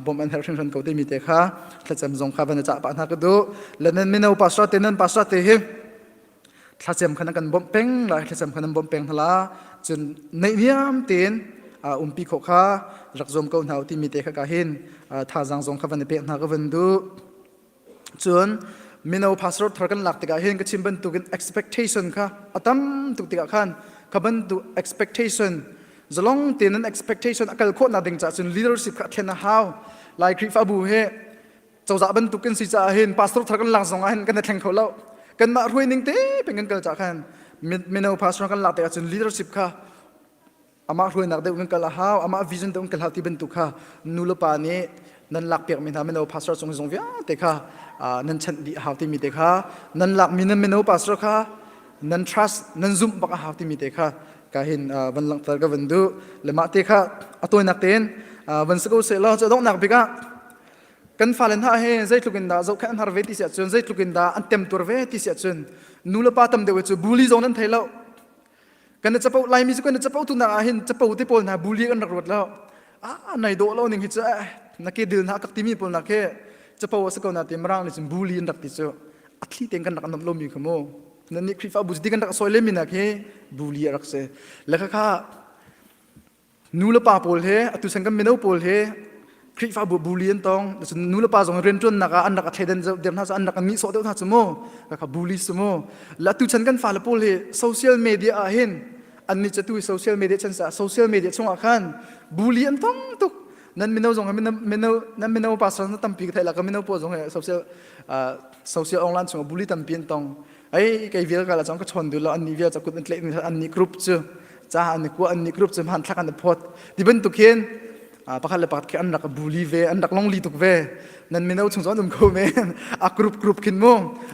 bom an herh hringhran ko te mi te kha thlacam zong kha van ca pa hna ka du le nan mino pastor te nan pastor te hi thlacam khan kan bom peng la thlacam khan an bom peng hla cun neih niam tein umpi kho kha rak zom ko hna ti mi te kha ka hin thazang zong kha van pek hna ka van du Cun mino pastor thar kan lak tikah hin ka chim bantukin expectation kha a tam tuk tikah khan kha bantuk expectation zalong tein an expectation a kal khawhnak ding caah cun leadership kha a thlen a hau. Lai Khrihfabu he cozah bantukin si caah hin pastor thar kan lak zong ah hin kan i thleng kho lo. Kanmah hruai ning te peng kan kal caah khan mino pastor kan lak tikah cun leadership kha amah hruainak deuh kan kal a hau amah vision deuh kan kal hau ti bantuk kha nu le pa nih nan lak piakmi hna mino pastor cung zong vialte kha nan chanh dih a hau timi te kha nan lakmi nan mino pastor kha nan trust nan zumh bak a hau timi te kha ka hin van langhter ka van duh le mah te kha a tawinak tein van si ko seh law cu donghnak bik ah kan fale hna he zeitluk in dah zohkhenh an har ve ti si ahcun zeitluk in dah an temtur ve ti si ahcun nu le pa tam deuh cu bully zong nan thei lo Kan capo Laimi cu kan capo tu nak ah hin capo te pawl hna bully kan rak ruat lo. Ah nai dawh lo ning hi cu eh na ke dil na kak timi pawl nak he capo a si ko na ti mirang nih cun bully an rak ti cu a thli tein kan rak nom lomi kha mu. Nan nih Khrihfabu ti kan rak sawi le mi nak hi bully a rak si. Le kha kha Nu le pa pawl he atu chan kan mino pawl he Khrihfabu bully an tong cun nu le pa zong rianṭuannak ah an rak a thleidan deuh hna cu an rak nihsawh deuh hna cu mu kha bully su mu la tu chan kan fale pawl hi social media ah hin an nih cu social media chan sa social media chungah khan bully an tong tuk nan mino zong mino mino nan mino pastor na tampi ka thei la ka mino pawl zong he social social online chungah bully tampi an tong Ei kei vial ka la chong ka chon du lo an ni vial cha kut an tleh an ni group cu cha an ni kua an ni group cu hman thlak an phot ti bantuk hin pakhat le pakhat khi an rak bully ve an rak longli tuk ve nan mino chung zon um ko men a group group khin mu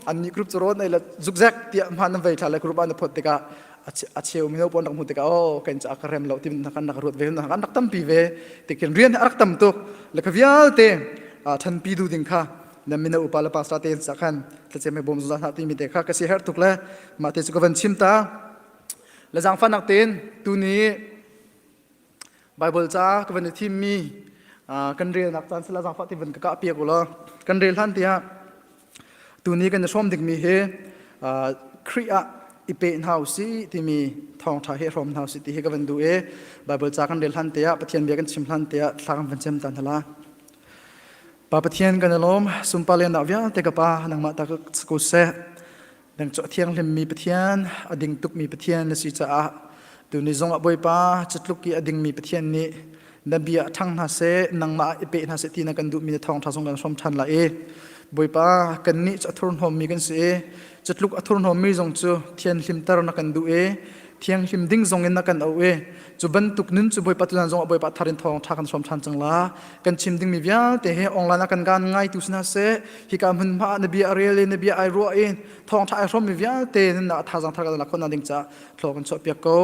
an ni group cu ron ei la zukzek tiah hman an vei thla le group an phot tikah a cheu mino pon rak hmu tikah oh kan cha ka rem lo ti na kan rak ruat ve na kan rak tampi ve tikin rian a rak tam tuk le ka vialte thanpi du ding kha na mino upa le pastor te sa khan thlacem he bawm zungzal hna timi te kha ka si herh tuk le mah te cu ka van chim ta le zaangfahnak tein tuni Bible ca ka van i thimmi kan relnak caan sila zaangfah ti van ka kah piak ulaw kan rel hlan tiah tuni kan i hrawm dingmi hi Khrih ah i pe hna usih timi thawngṭha hi hrawm hna usih ti hi ka van duh i Bible ca kan rel hlan tiah Pathian bia kan chim hlan tiah thla kan van cem ta hna la Pa Pathian kan i lawm sunpar liannak vialte ka Pa nangmah ta ko seh nang cu a thianghlimmi Pathian a ding tukmi Pathian na si caah tuni zong ah Bawipa cutluk i a dingmi Pathian nih na bia ṭhang hna seh nangmah i pe hna seh ti na kan duhmi na thawngṭha zong kan hrawm ṭhan lai i Bawipa kannih cu a thurhnawmmi kan si i cutluk a thurhnawmmi zong cu thianhlimter na kan duh i thianghlim ding zong in na kan auh i cu bantuk nun cu Bawipa tutan zong ah Bawipa thar in thawngṭha kan hrawm ṭhan cang la kan chim dingmi vialte hi online ah kan gaan ngaitu si hna seh hika hmunhma ah na bia a rel i na bia ai ruah i thawngṭha ai hrawmmi vialte nunnak thazaang thar kan lak khawhnak ding caah thlaw kan chuahpiak ko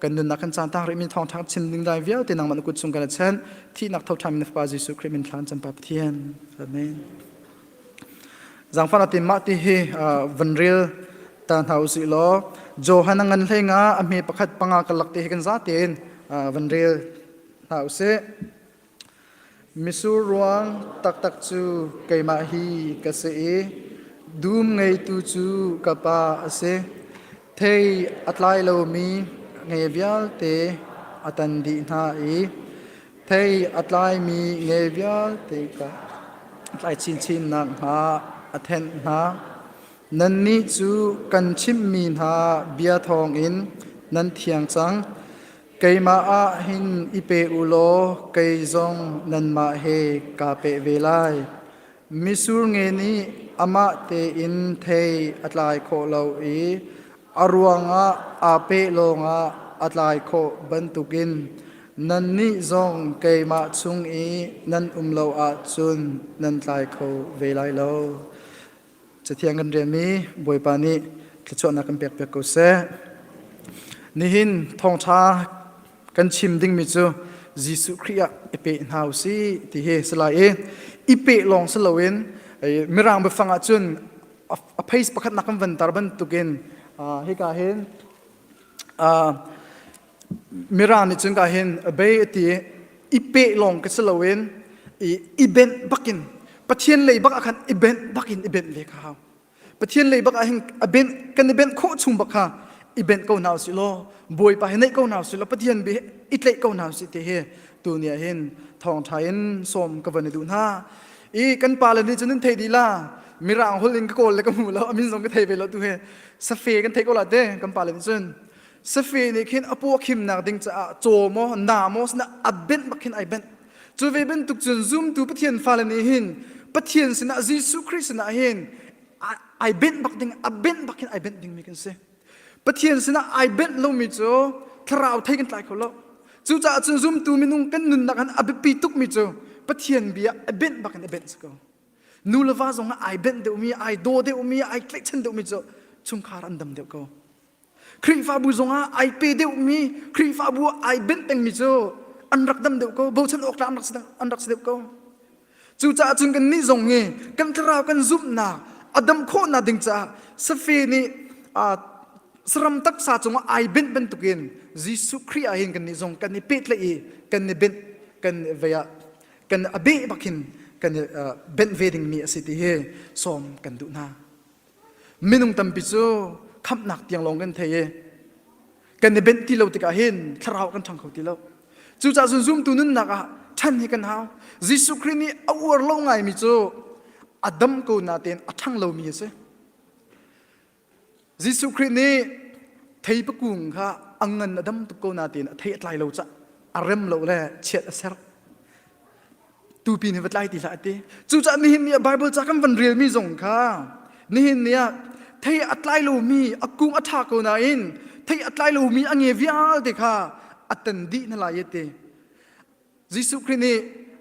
kan nunnak kan caan tang rihmi thawngṭha chim ding dai vialte nangmah na kut chung kan chen thihnak tho ṭhan na fapa Jesuh Khrih min thlan campa Pathian amen Zaangfah na mah ti hi van rel ta hna usih law. Johan a ngan hlei nga a hme pakhat panga karlak te hi kan za tein van rel hna usih. Misur ruang taktak cu keimah hi ka si i dum ngeitu cu ka pa a si. Thei a tlai lomi nge vialte a tan dih hna i thei a tlaimi nge vialte kha a tlai chinchin nakhnga a thenh hna. Nannih cu kan chimhmi hna bia thawngin nan thiang cang. Keimah ah hin i pe u law kei zong nanmah he kaa peh ve lai. Mitsur nge nih amah tein thei a tlai khawh lo i a ruangah aa peh lawngah a tlai khawh bantukin nannih zong keimah chung i nan um lo ahcun nan tlai kho ve lai lo. Cathiang kan relmi Bawipa nih thluachuahnak kan pekpiak ko seh. Nihin thawngṭha kan chim dingmi cu Jesuh Khrih ah i pe hna u sih ti hi si lai i i pe lawng si loin mirang biafang ahcun a phase pakhatnak kan van tar bantukin hika hin Mirang nih cun ka hin bei a ti i peh lawng ka si loin i benh bakin Pathian lei bak ah khan i benh bakin i benh ve kha hau. Pathian lei bak ah hin a benh kan i benh khawh chung bak kha i benh ko hna usih law Bawipa hi neih ko hna usih law Pathian bi i tlaih ko hna usih ti hi tu ni ah hin thawngṭha in sawm ka van i duh hna. I kan pa le nih cun nan theih dih la mirang holh in ka kawl le ka hmu lo a min zong ka thei ve lo tu hi safe kan thei ko la te kan pa le nih cun Safe nih khin a paw khimnak ding caah caw maw na maw sinah a benh bak khin ai benh. Cu ve bantuk cun zumtu Pathian fale nih hin Pathian sinah Jesuh Khrih sinah hin ai benh bak ding a benh bak khin ai benh dingmi kan si. Pathian sinah ai benh lomi cu thlarau thei kan tlai kho lo. Cucaah cun zumtu minung kan nunnak han a biapi tukmi cu Pathian bia a benh bak in a benh si ko. Nu le va zong ah ai benh deuhmi, ai daw deuhmi, ai tlaihchan deuhmi cu chungkhar an dam deuh ko. Khrihfabu zongah ai pe deuhmi, Khrihfabu ah ai benh pengmi cu an rak dam deuh ko, bochan awk tlak an rak si, an rak si deuh ko. Cucaah cun kannih zong hi kan thlarau kan zumhnak a dam khawhnak ding caah safe nih saram taksa cungah ai benh bantukin Jesuh Khrih ah hin kannih zong kan i pehtlaih i kan i benh kan i vei ah kan a beh bak hin kan i benh ve dingmi a si ti hi sawm kan duh hna. Minung tampi cu khamhnak tiang lawng kan thei i kan i benh ti lo tikah hin thlarau kan ṭhang kho ti lo. Cucaah cun zumtu nunnak ah ṭhan hi kan hau. Jesuh Khrih nih a uar lo ngaimi cu a dam ko natein a ṭhang lomi a si. Jesuh Khrih nih theipa kung kha a ngan a dam tuk ko natein a thei a tlai lo cah a rem lo le chiat a serh. Tupi nih va tlai ti hlah a ti. Cucaah nihin ni ah Bible ca kan van relmi zong kha nihin ni ah thei a tlai lomi a kung a ṭha ko nain thei a tlai lomi a nge vialte kha a tan dih na lai ti. Jesuh Khrih nih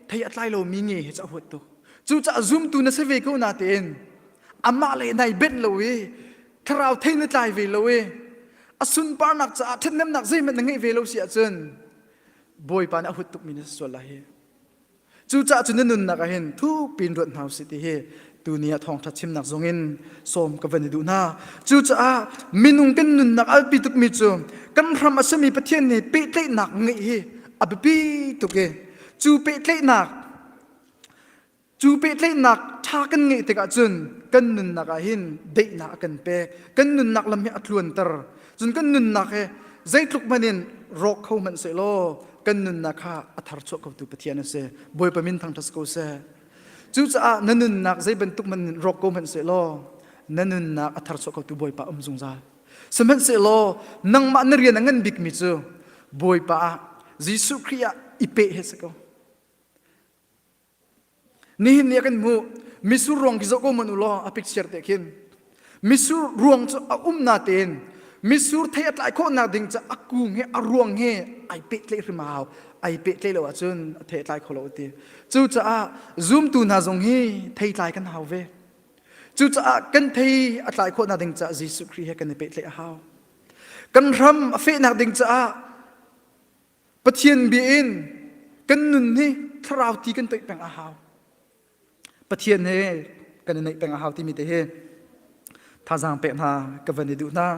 thei a tlai lomi nge hi cu a huat tuk. Cucaah zumtu na si ve ko natein amah le nai benh lo i thlarau thei na tlai ve lo i a sunparnak caah ṭhathnemnak zeihmanh na ngeih ve lo si ahcun Bawipa nih a hut tukmi na si sual lai hi. Cucaah cun na nunnak ah hin thukpi in ruat hna usih ti hi tuni ah thawngṭha chimnak zongin sawm ka van i duh hna. Cucaah minung kan nunnak alpi tukmi cu kan hram a simi Pathian nih pehtlaihnak ngeih hi a biapi tuk i cu pehtlaihnak Cu pehtlaihnak ṭha kan ngeih tikah cun kan nunnak ah hin daihnak a kan pek. Kan nunnak lam hi a tluanter. Cun kan nunnak hi zeitluk hmanh in rawk kho hmanh sehlaw kan nunnak kha a tharchuah khotu Pathian a si. Bawipa min thangṭhat si ko seh. Cucaah na nunnak zei bantuk hmanh in rawk ko hmanh sehlaw na nunnak a tharchuah khotu Bawipa um zungzal. Sihmanhsehlaw nangmah na rian a ngan bikmi cu Bawipa ah Jesuh Khrih ah i peh hi si ko. Nihin ni ah kan hmuh misur ruang khi zoh ko hmanh u law a picture te khin misur ruang cu a um natein misur thei a tlai khawhnak ding cu a kung he a ruang he ai pehtlaih hrim a hau ai pehtlaih lo ahcun a thei a tlai kho lo ti cucaah zumtu hna zong hi thei tlai kan hau ve cucaah kan thei a tlai khawhnak ding caah Jesuh Khrih he kan i pehtlaih a hau kan hram a fehnak ding caah Pathian bia in kan nun hi thlarau ti kan toih peng a hau. Pathian he kan i neih peng a hau timi te hi thazaang pek hna ka van i duh hna.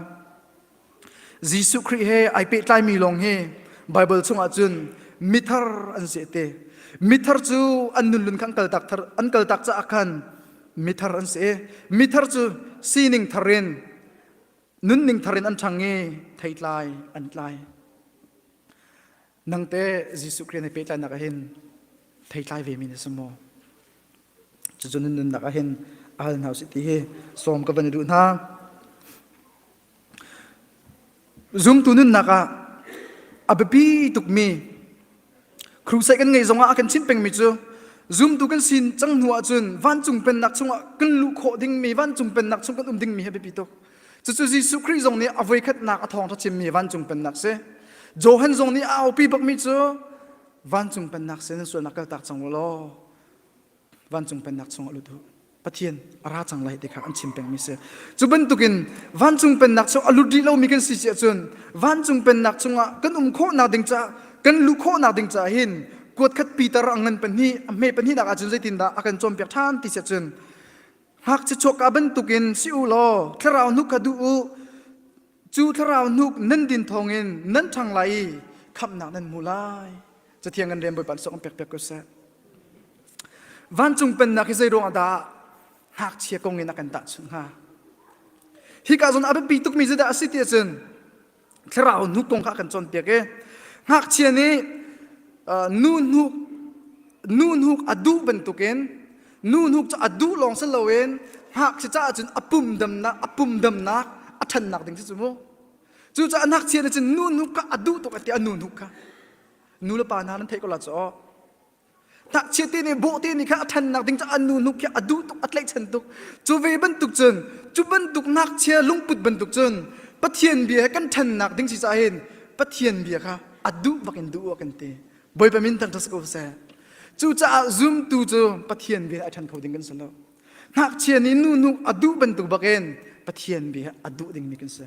Jesuh Khrih he ai pehtlaimi lawng hi Bible chungah cun mithar an si te. Mithar cu an nunlun kha an kaltak thar an kaltak caah khan mithar an si. Mithar cu sining thar in nunning thar in an ṭhang i theitlai an tlai. Nang te Jesuh Khrih he pehtlainak ah hin theitlai ve mi na si maw? Cucu nan nunnak ah hin a hal hna usih ti hi sawm ka van i duh hna. Zumtu nunnak ah a biapi tukmi crusade kan ngeih zongah a kan chimh pengmi cu zumtu kan sin cang hnu ahcun vancung pennak chungah kan luh khawh dingmi vancung pennak chung kan um dingmi hi a biapi tuk. Cucu Jesuh Khrih zong nih a voikhatnak a thawngṭha chimmi vancung pennak si. Johan zong nih a aupi bakmi cu vancung pennak sin nan sualnak kaltak cang u law vancung pennak chungah lut u. Pathian a ra cang lai ti kha an chim pengmi si. Cu bantukin vancung pennak chung a lut rih lomi kan si si ahcun vancung pennak chungah kan um khawhnak ding caah kan luh khawhnak ding caah hin kuat khat Peter a ngan pahnih a hme pahnihnak ahcun zeitindah a kan cawnpiak ṭhan ti si ahcun ngakchia chuakka bantukin si u law thlarau hnuk kha duh u cu thlarau hnuk nan din thawngin nan ṭhang lai i khamhnak nan hmu lai. Cathiang kan rian Bawipa nih pek piak ko seh. Vancung pennak hi zei ruangah dah ngakchia kong in a kan tahchunh hnga? Hika zawn a biapi tukmi zeidah a si ti ahcun thlarau hnuk kong kha a kan cawnpiak i ngakchia nih nu hnuk nu hnuk a duh bantukin nu hnuk cu a duh lawng si loin ngakchia caah cun a pum damnak a pum damnak a ṭhannak ding si cu mu. Cucaah ngakchia nih cun nu hnuk kha a duh tuk a ti a nu hnuk kha. Nu le pa hna nan theih ko la cu. Ngakchia te nih bawhte nih khan a ṭhannak ding cu a nu hnuk khi a duh tuk a tlaihchan tuk. Cu ve bantuk cun cu bantuk ngakchia lungput bantuk cun Pathian bia he kan ṭhannak ding si caah hin Pathian bia kha a duh bak in duh awk kan ti. Bawipa min thangṭhat si ko seh. Cucaah zumtu cu Pathian bia a ṭhan kho ding kan si lo. Ngakchia nih nu hnuk a duh bantuk bakin Pathian bia a duh dingmi kan si.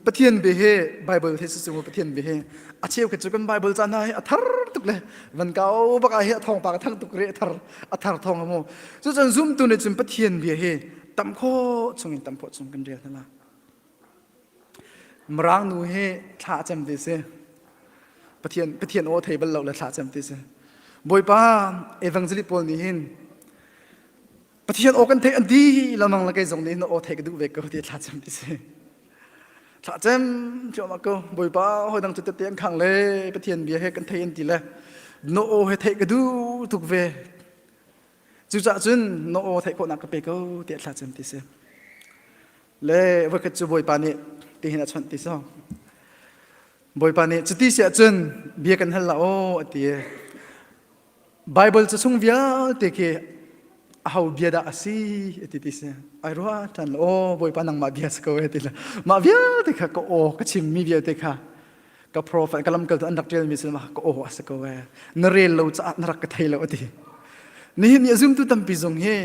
Pathian bia hi Bible hi si Pathian bia hi a cheu khat cu kan Bible ca hna hi a thar tuk le van kau bak ah hi a thawngpang a thang tuk re a thar a thar thawng amu cucun zumtu nih cun Pathian bia hi tam khawh chung in tam khawh chung kan rel hna la Mirang nu hi thla a cem ti si Pathian Pathian aw thei bal lo le thla a cem ti si Bawipa evangelist pawl nih hin Pathian aw kan theih an ti lamang le kei zong nih na aw theih ka duh ve ko ti thla cem ti si. Thla cem cuahmah ko Bawipa hawi dang cu tete an khang le Pathian bia he kan thei an ti le na aw he theih ka duh tuk ve. Cucaah cun na aw theih khawhnak ka pe ko tiah thla cem ti si. Le voikhat cu Bawipa nih tihin a chawnh ti so. Bawipa nih cuti si ahcun bia kan hal la aw a ti. Bible ca chung vialte khi aho bia dah a si ti ti si ai ruah ṭhan aw Bawipa nangmah bia si ko e ti le mah vialte kha ka aw ka chimmi vialte kha ka prophet ka lamkaltu an rak ṭialmi si mah ka aw a si ko e na rel lo caah na rak ka thei lo a ti nihin ni a zumtu tampi zong hi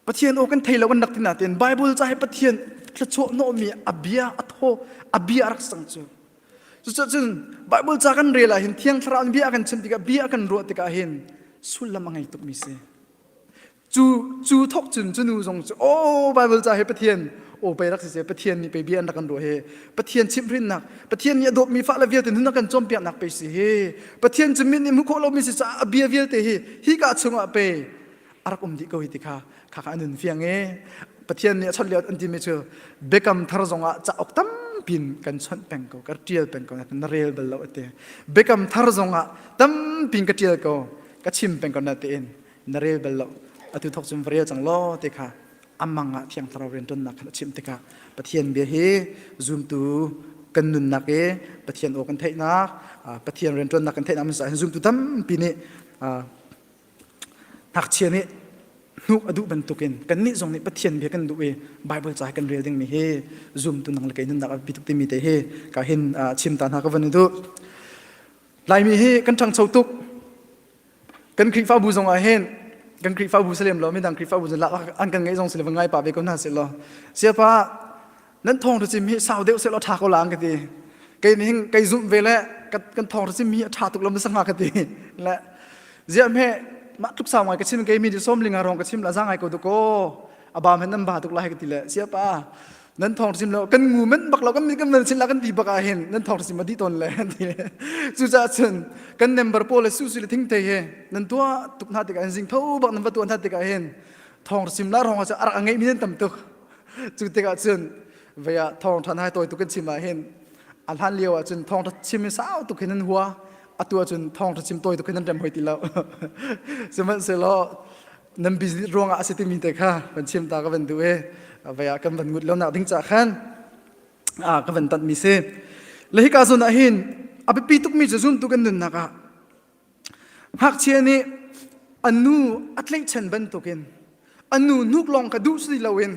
Pathian aw kan thei lo kan rak ti nain Bible ca hi Pathian thluachuah hnawhmi a bia a thaw a bia a rak sang cu Cucun Bible ca kan rel ah hin Thiang Thlarau in bia a kan chim tikah bia a kan ruah tikah hin sullam a ngei tukmi si. Cu cu thok cun cu nu zong cu oh Bible ca hi Pathian aw pei rak si se Pathian nih pei bia an rak kan ruah hi Pathian chimhhrinnak Pathian nih a dawtmi fa le vialte nun a kan cawnpiaknak pei si hi Pathian cu min nih hmuh khawh lomi si caah a bia vialte hi hi ka chungah pei a rak um dih ko hi ti kha kha kha an nun fiang e Pathian nih a chawnh lio an timi cu biakam thar zongah cauk tampin kan chawnh peng ko ka ṭial peng ko na rel bal lo ate biakam thar zongah tampin ka ṭial ko ka chim peng ko na tein na rel bal lo atu thok cun va rel cang law ti kha amang ah thiang thlarau rianṭuannak khan a chimh tikah Pathian bia hi zumtu kan nunnak i Pathian aw kan theihnak Pathian rianṭuannak kan theihnak zumtu tampi nih Ngakchia nih hnuk a duh bantukin kannih zong nih Pathian bia kan duh i Bible ca kan rel dingmi hi zumtu nang le kei nunnak a biapi tuk timi te hi ka hin chim ta hna ka van i duh. Laimi hi kan ṭhangcho tuk. Kan Khrihfabu zong ah hin kan Khrihfabu si lem lo midang Khrihfabu an kan ngeih zong si le va ngai pah ve ko hna seh law siapa nan thawng chim hi sau deuh seh law ṭha ko la an ka ti. Kei nih hin kei zumh ve le kan thawng chim hi a ṭha tuk lo ma hnga ka ti. Le ziah hme mah tluk sau ngai ka chim kei mi di som linga rong ka chim la za ngai ko tu ko. A ba men nan ba tuk lai ka ti le siapa nan thong sim lo kan ngu men bak lo kan kan van sin la kan ti bak ah hin nan thong sim a di ton le ti le cucaah cun kan member pawl le su su le thing te he nan tua tuk hna tikah hin zing tho bak nan va tuan hna tikah hin thong sim la rong ah arak a ngeih mi nan tam tuk cu tikah cun vei ah thong than hai tawi tuk kan chim ah hin a hlan lio ah cun thong chim in sau tuk hin nan hua atu ah cun thong chim tawi tuk hin nan rem hoi ti lo sihmanhsehlaw nan business ruangah a si timi te kha van chim ta ka van duh i vei ah kan van ngut lo nak ding ca khan a ka van tanh mi si le hika zawn ah hin a biapi tukmi cu zumtu kan nunnak ah ngakchia nih a nu a tlaihchan bantukin a nu hnuk lawng kha duh si loin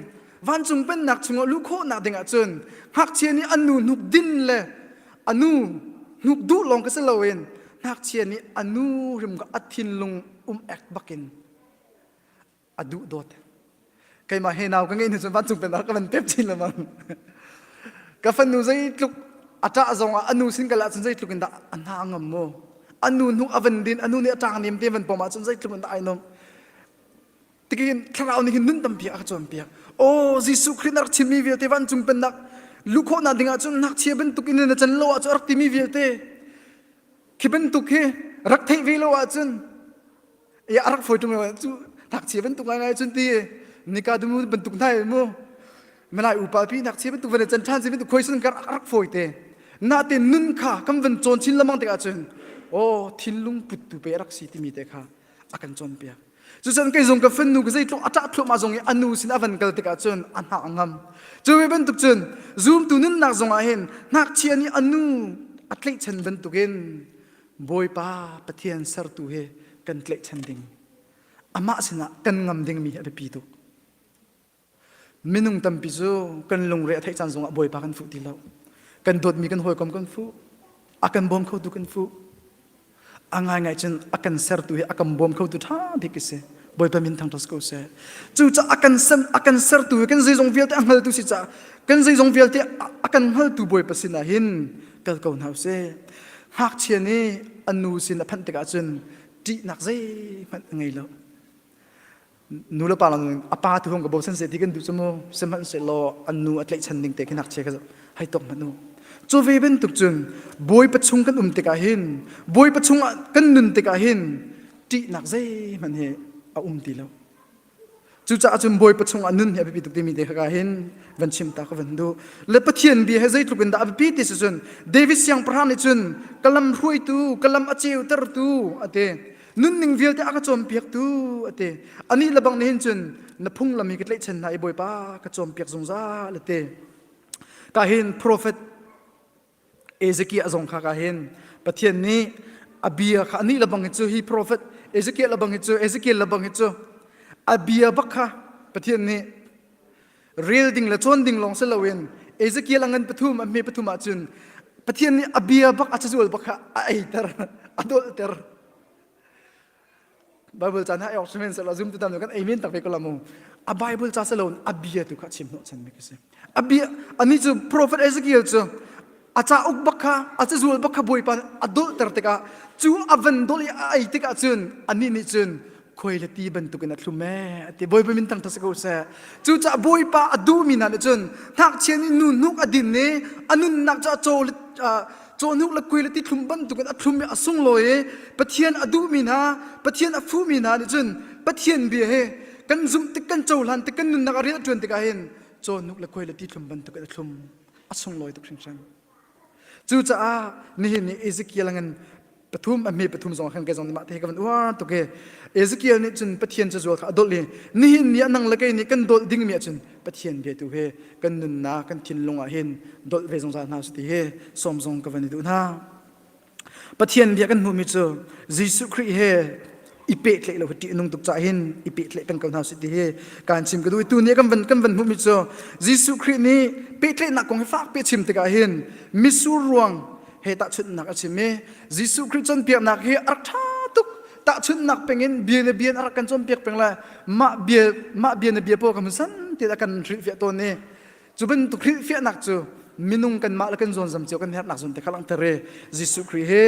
vancung pennak chungah luh khawhnak ding ah cun ngakchia nih a nu hnuk din le a nu hnuk duh lawng ka si loin ngakchia nih a nu hrim kha a thinlung um ek bakin a duh dawt keimah he nau ka ngeih hnu cun vancung pennak ka van pep chin lengmang ka fanu zeitluk a ṭah zong ah a nu sin kal ahcun zeitluk in dah a hna a ngam mu a nu hnuk a van din a nu nih a ṭang nem te van pom ahcun zeitluk in dah ai nuam tikin thlarau nih hin nun tampi a ka cawnpiak aw Jesuh Khrih na rak chimmi vialte vancung pennak luh khawhnak ding ahcun ngakchia bantuk in na can lo ahcun a rak timi vialte khi bantuk hi rak theih ve lo ahcun ya a rak fawi ṭung lo cu ngakchia bantuk ngaingai cun ti nika dumu bantuk hna mu malai upa pi ngakchia bantuk van can ṭhan si bantuk khoi sun kar rak fawi te na te nun kha kan van cawn chin lamang tikah cun aw thinlung put tu pe rak si timi te kha a kan cawnpiak Cucun kei zong ka fanu ka zeitluk a ṭah thluahmah zong i a nu sin a van kal tikah cun a hna a ngam. Cu ve bantuk cun zumtu nunnak zongah hin ngakchia nih a nu a tlaihchan bantukin Bawipa Pathian sertu he kan tlaihchan ding amah sinah kan ngam dingmi hi a biapi tuk. Minung tampi cu kan lungre a theih caan zongah Bawipa kan fuh ti lo. Kan dawtmi kan hawikom kan fuh. A kan bawm khotu kan fuh. A ngaingai cun a kan sertu hi a kan bawm khotu ṭha bik a si. Bawipa min thangṭhat ko seh. Cucaah a kan sem a kan sertu hi kan zeizong vialte a hngaltu si caah kan zeizong vialte a kan hngaltu Bawipa sinah hin kal ko hna usih. Ngakchia nih a nu sin a phanh tikah cun ṭihnak zeihmanh a ngei lo. Nu le pa lang a pa tu hong ka bochan se ti kan duh cu mu sihmanhsehlaw an nu a tlaihchan ning te khi ngakchia kha hei tok hmanh u cu ve bantuk cun bawipa chung kan um tikah hin bawipa chungah kan nun tikah hin ṭihnak zeihmanh hi a um ti lo cucaah cun bawipa chungah nun hi a biapi tuk timi te kha hin van chim ta ka van duh le pathian bia he zeitluk in dah a biapi ti si cun David siangpahrang nih cun ka lam hruaitu ka lam a ceutertu a ti Nunning vialte a ka cawnpiaktu a ti. Anih lebang nih hin cun na phunglam hi ka tlaihchan hna i Bawipa ka cawnpiak zungzal a ti. Ka hin prophet Ezekiel zong kha ka hin Pathian nih a bia kha anih lebang hi cu hi prophet Ezekiel lebang hi cu Ezekiel lebang hi cu a bia bak kha Pathian nih rel ding le cawn ding lawng si loin Ezekiel a ngan pathum a hme pathum ahcun Pathian nih a bia bak a cazual bak kha a eiter a dolhter Bible ca hna ei awk sihmanhsehlaw zum tu tam kan ei men tak ve ko la mu a Bible ca si loin a bia tu kha chim hnawh chan mi ka si a bia ani cu prophet Ezekiel cu a cauk bak kha a cazual bak kha Bawipa a dolhter tikah cu a van dolh i a ei tikah cun anih nih cun khuai le ti bantukin a thlum ee a ti Bawipa min thangṭhat si ko seh cucaah Bawipa a duhmi hna nih cun ngakchia nih nu hnuk a din i a nunnak cu a caw le cawhnuk le kui le ti thlum bantukin a thlum i a sunglawi i Pathian a duhmi hna Pathian a fuhmi hna nih cun Pathian bia hi kan zumh tik kan cohlan tik kan nunnak a rian a ṭuan tikah hin cawhnuk le khuai le ti thlum bantukin a thlum a sunglawi tuk hringhran. Cucaah nihin ni Ezekiel ngan pathum a hme pathum zong khan kei zong nih mah te ka van uar tuk i Ezekiel nih cun Pathian cazual kha a dolh i nihin ni ah nang le kei nih kan dolh dingmi ahcun Pathian bia tu hi kan nunnak kan thinlung ah hin dolh ve zungzal hna usih ti hi sawm zong ka van i duh hna. Pathian bia kan hmuhmi cu Jesuh Khrih he i pehtlaih lo hi ṭih a nung tuk caah hin i pehtlaih peng ko hna usih ti hi kaan chim ka duh i tu ni kan van kan van hmuhmi cu Jesuh Khrih nih pehtlaihnak kong hi fakpi a chim tikah hin mitsur ruang he tahchunhnak a chim i Jesuh Khrih cawnpiaknak hi a rak ṭha tuk tahchunhnak peng in bia na bia in a rak kan cawnpiak peng le mah bia mah bia na bia pawl kan hun san ti a kan hrilhfiah tawn i Cu bantuk hrilhfiahnak cu minung kanmah le kan zawnzam cio kan herhnak zawn te kha langhter i Jesuh Khrih hi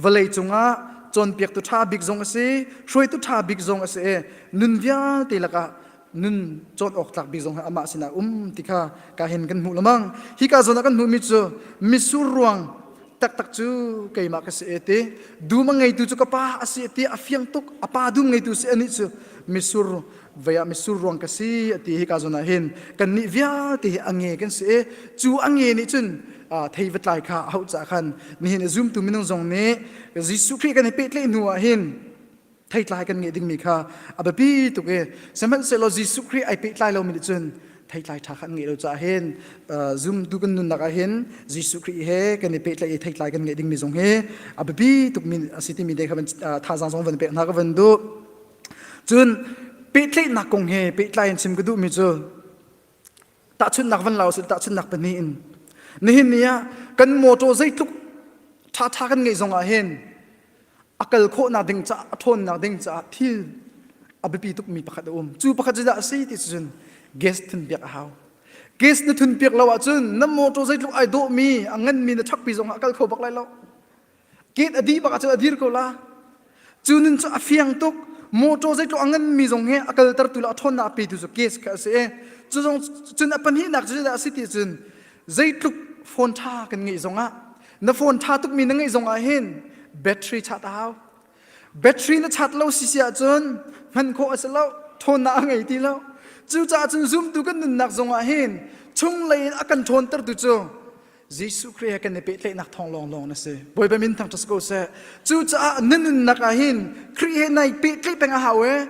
vawlei cungah cawnpiaktu ṭha bik zong a si, hruaitu ṭha bik zong a si i nun vialte lakah. Nun cawn awk tlak bik zong hi amah sinah um ti kha ka hin kan hmuh lamang. Hi ka zawn ah kan hmuhmi cu misur ruang taktak cu keimah ka si e ti. Dum a ngeitu cu ka pa a si ti a fiang tuk. A pa dum ngeitu si anih cu misur vei ah misur ruang ka si a ti hi ka zawn ah hin kannih vialte hi a nge kan si i cu a nge nih cun thei va tlai kha a hauh caah khan nihin a zumtu minung zong nih Jesuh Khrih kan i pehtlaih hnu ah hin theitlai kan ngeih dingmi kha a biapi tuk i sihmanhsehlaw Jesuh Khrih ai pehtlai lomi nih cun theitlai ṭha kha an ngeih lo caah hin zumtu kan nunnak ah hin Jesuh Khrih he kan i pehtlaih i theitlai kan ngeih dingmi zong hi a biapi tukmi a si timi te kha thazaang zong van pek hna ka van duh. Cun pehtlaihnak kong he pehtlai in chim ka duhmi cu tahchunhnak van la usih tahchunhnak pahnih in nihin ni ah kan motor zeitluk ṭhaṭha kan ngeih zong ah hin a kal khawhnak ding caah a ṭhawnnak ding caah thil a biapi tukmi pakhat a um cu pakhat cu dah a si ti cun gas thun piak a hau gas na thun piak lo ahcun na motor zeitluk ai dawhmi a nganmi na ṭhakpi zong ah a kal kho bak lai lo Gate a dih bak ahcun a dir ko la. Cu nun cu a fiang tuk. Motor zeitluk a nganmi zong hi a kaltertu le a ṭhawnnak a petu cu gas kha a si i cu zong cun a pahnihnak cu zeidah a si ti cun zeitluk phone ṭha kan ngeih zongah na phone ṭha tukmi na ngeih zongah hin battery chat a hau. Battery na chat lo si si ahcun hman khawh a si lo, ṭhawnnak a ngei ti lo. Cucaah cun zumtu kan nunnak zongah hin chunglei in a kan ṭhawntertu cu Jesuh Khrih he kan i pehtlaihnak thawng lawnglawng na si. Bawipa min thangṭhat si ko seh. Cucaah na nunnak ah hin Khrih he nai pehtlaih peng a hau e.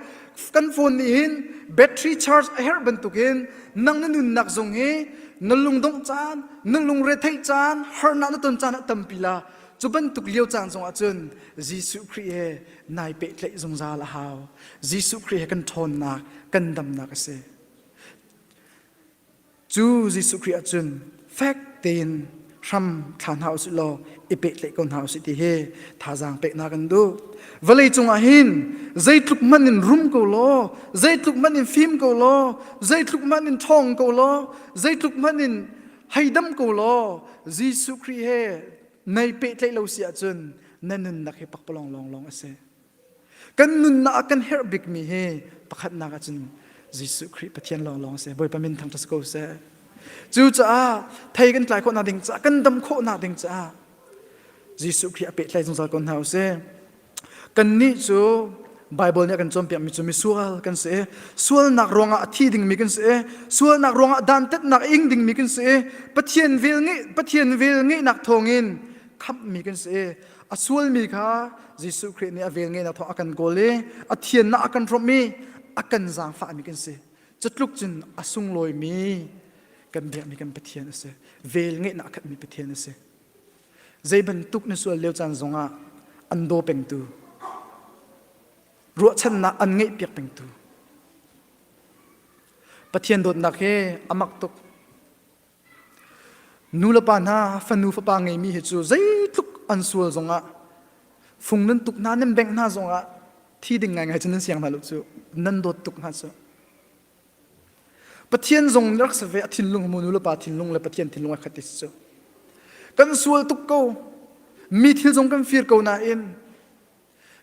Kan phone nih hin battery charge a herh bantukin nang na nunnak zong hi na lungdongh caan, na lungretheih caan, harnak na ton caan ah tampi la. Cu bantuk lio caan zong ah cun Jesuh Khrih he nai pehtlaih zungzal a hau. Jesuh Khrih he kan ṭhawnnak, kan damnak a si. Cu Jesuh Khrih ahcun fek tein hram thla hna usih law i pehtlaih ko hna usih ti hi thazaang peknak kan duh. Vawlei cungah hin zeitluk hmanh in rum ko law, zeitluk hmanh in fim ko law, zeitluk hmanh in ṭhawng ko law, zeitluk hmanh in hei dam ko law, Jesuh Khrih he nai pehtlaih lo si ahcun na nunnak hi pakpalawng lawnglawng a si. Kan nunnak ah kan herh bikmi hi pakhatnak ahcun Jesuh Khrih Pathian lawnglawng a si. Bawipa min thangṭhat si ko seh. Cucaah thei kan tlai khawhnak ding caah kan dam khawhnak ding caah Jesuh Khrih a pehtlai zungzal ko hna usih. Kannih cu Bible nih a kan cawnpiakmi cu misual kan si i sualnak ruangah a thi dingmi kan si i sualnak ruangah dantatnak a ing dingmi kan si i Pathian vel ngeih Pathian vel ngeihnak thawngin khamhmi kan si i A sualmi kha Jesuh Khrih nih a velngeihnak thawng a kan kawl i a thiannak a kan hrawmh i a kan zaangfahmi kan si. Cutluk cun a sunglawimi kan biakmi kan Pathian a si. Velngeihnak a khatmi Pathian a si. Zei bantuk na sual lio caan zongah an daw pengtu, ruahchannak an ngeihpiak pengtu. Pathian dawtnak hi a mak tuk. Nu le pa hna fanu fapa ngeimi hi cu zeitluk an sual zongah fung nan tuk hna nan bengh hna zongah thi ding ngaingai cu nan siang hna lo cu nan dawt tuk hna cu. Pathian zong rak si ve a thinlung mu nu le pa thinlung le Pathian thinlung a khat ti cu. Kan sual tuk ko mi thil zong kan fir ko nain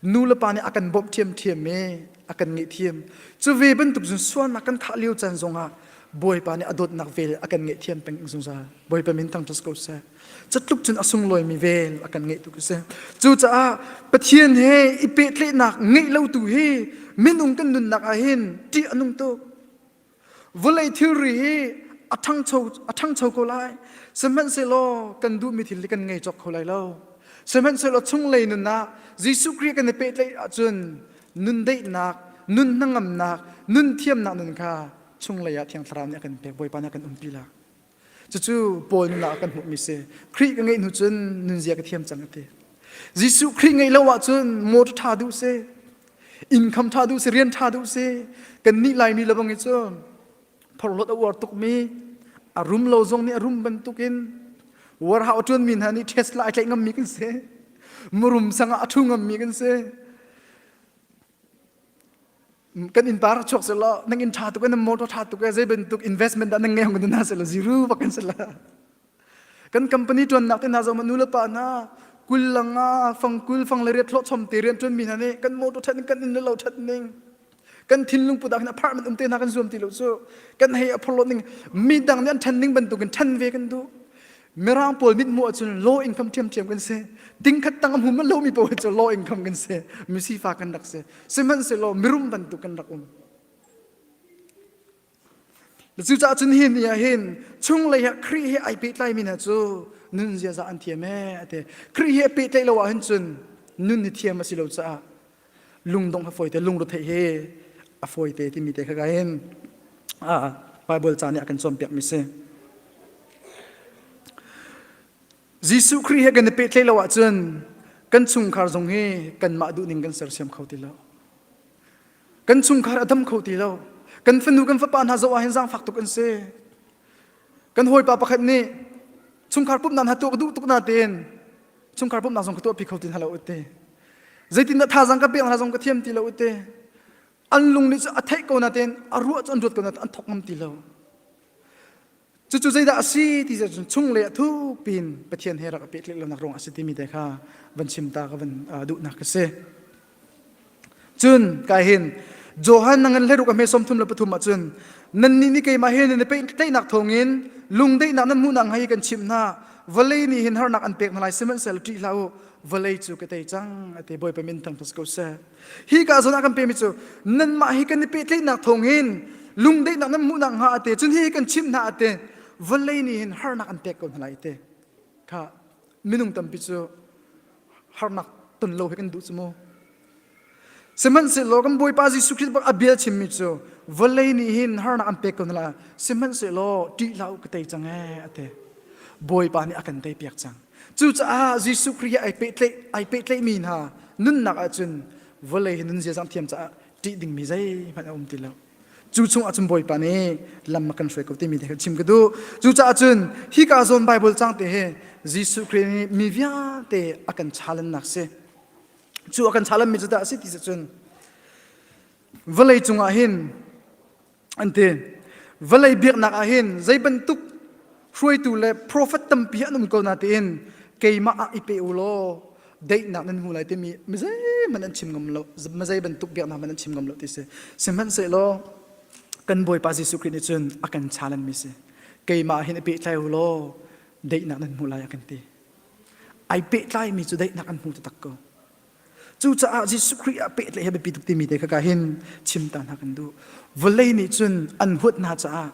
Nu le pa nih a kan bawmh ṭhiamṭhiam i a kan ngaihthiam. Cu ve bantuk cun sualnak kan khah lio caan zongah Bawipa nih a dawtnak vel a kan ngaihthiam peng zungzal. Bawipa min thangṭhat ko seh. Catluk cun a sunglawimi vel a kan ngeih tu si. Cucaah Pathian he i pehtlaihnak ngeih lo tu hi minung kan nunnak ah hin ṭih a nung tuk. Vawlei thilri hi a ṭhangcho, a ṭhangcho ko lai. Sihmanhsehlaw kan duhmi thil hi kan ngei cawk kho lai lo. Sihmanhsehlaw chunglei nun ah Jesuh Khrih kan i pehtlaih ahcun nun daihnak, nun hnangamnak, nun thiamnak nun kha chunglei ah Thiang Thlarau nih a kan pek, Bawipa nih a kan umpi lai. Cucu Paul nun ah kan hmuhmi si. Khrih ka ngeih hnu cun nunzia ka thiam cang a ti. Jesuh Khrih ngeih lo ahcun motor ṭha duh si, income ṭha duh si, rian ṭha duh si. Kannih Laimi le bang hi cu phorhlawt a uar tukmi, a rum lo zong nih a rum bantukin warhau a ṭuanmi hna nih Tesla ai tlaih ngammi kan si. Murum sang ah a ṭhu ngammi kan si. Kan innpa rak chuak selaw nang inn ṭha tuk e, nan motor ṭha tuk e, zei bantuk investment dah nan ngei hong kan hna selaw zero bak kan si la. Kan company ṭuannak te hna zong nu le pa hna kul langa fang kul fang le riat hlawh chom te rian ṭuan mi hna nih kan motor ṭhat ning kan inn le lo ṭhat ning. Kan thinlung put ah khin apartment um te hna kan zuam ti lo cu. Kan hei a phorhlawt ning midang nih an ṭhen ning bantukin ṭhen ve kan duh. Mirang pawl mit hmuh ahcun low income ṭhiamṭhiam kan si. Tingkhat tang a hmu manh lomi paoh cu low income kan si. Misifa kan rak si. Sihmanhsehlaw mirum bantuk kan rak um. Cucaah cun hi ni ah hin chunglei ah Khrih he ai pehtlaimi hna cu nun ziaza an thiam ee a ti. Khrih he pehtlaih lo ahhin cun nun hi thiam a si lo caah lungdongh a fawite, lungretheih hi a fawite timi te kha ka hin Bible ca nih a kan cawnpiakmi si. Jesuh Khrih he kan i pehtlaih lo ahcun kan chungkhar zong hi kanmah duhning kan sersiam kho ti lo. Kan chungkhar a dam kho ti lo. Kan fanu kan fapa hna zoh ah hin zaangfak tuk an si. Kan hawipa pakhat nih chungkhar pumhnak hna tuah ka duh tuk na tein chungkhar pumhnak zong ka tuahpi kho ti hna lo ute. Zeitindah thazaang ka pek hna zong ka thiam ti lo ute. An lung nih cu a theih ko na tein a ruah cu an ruat ko na an thok ngam ti lo. Cucu zeidah a si ti cun chunglei ah thuk piin Pathian he rak a pehtlaih lonak ruangah a si timi te kha van chim ta ka van duhnak ka si. Cun kai hin Johan na ngan hleruk a hme 33 ah cun nannih nih keimah he nan i pehtlaihnak thawngin lungdaihnak nan hmuhnak hnga hi kan chimh hna vawlei nih hin harnak an pek hna lai sihmanhsehlaw ṭih hlah u vawlei cu ka tei cang a ti Bawipa min thangṭhat ko seh. Hi ka zawn ah kan pemi cu nanmah hi kan i pehtlaihnak thawngin lungdaihnak nan hmuhnak hnga ate cun hi kan chimh hna ate vawlei nih hin harnak an pek ko hna lai te kha minung tampi cu harnak ton lo hi kan duh cu mu sihmanhsehlaw kan Bawipa Jesuh Khrist bak a bia chimmi cu vawlei nih hin harnak an pek ko hna lai sihmanhsehlaw ṭih hlah u ka tei cang ee ate Bawipa nih a kan tei piak cang Cucaah Jesuh Khrih he ai pehtlaih ai pehtlaihmi hna nunnak ahcun vawlei hi nun ziazang thiam caah ṭih dingmi zeihmanh a um ti lo. Cu chung ahcun Bawipa nih lam a kan hruai ko timi te kha chim ka duh. Cucaah cun hika zawn Bible cang te hi Jesuh Khrih nih mi vialte a kan chalannak si. Cu a kan chalanmi cu dah a si ti cun vawlei cungah hin an ti vawlei biaknak ah hin zei bantuk hruaitu le profet tampi an um ko na tiin keimah ah i pe u law daihnak nan hmu lai timi mizei hmanh an chim ngam lo mizei bantuk biaknak hmanh an chim ngam lo ti si sihmanhsehlaw kan Bawipa Jesuh Khrih nih cun a kan chalanmi si keimah hin i pehtlai u law daihnak nan hmu lai a kan ti ai pehtlaimi cu daihnak an hmu taktak ko Cucaah Jesuh Khrih ah pehtlaih hi biapi tuk timi te kha ka hin chim ta hna kan duh. Vawlei nih cun an huat hna caah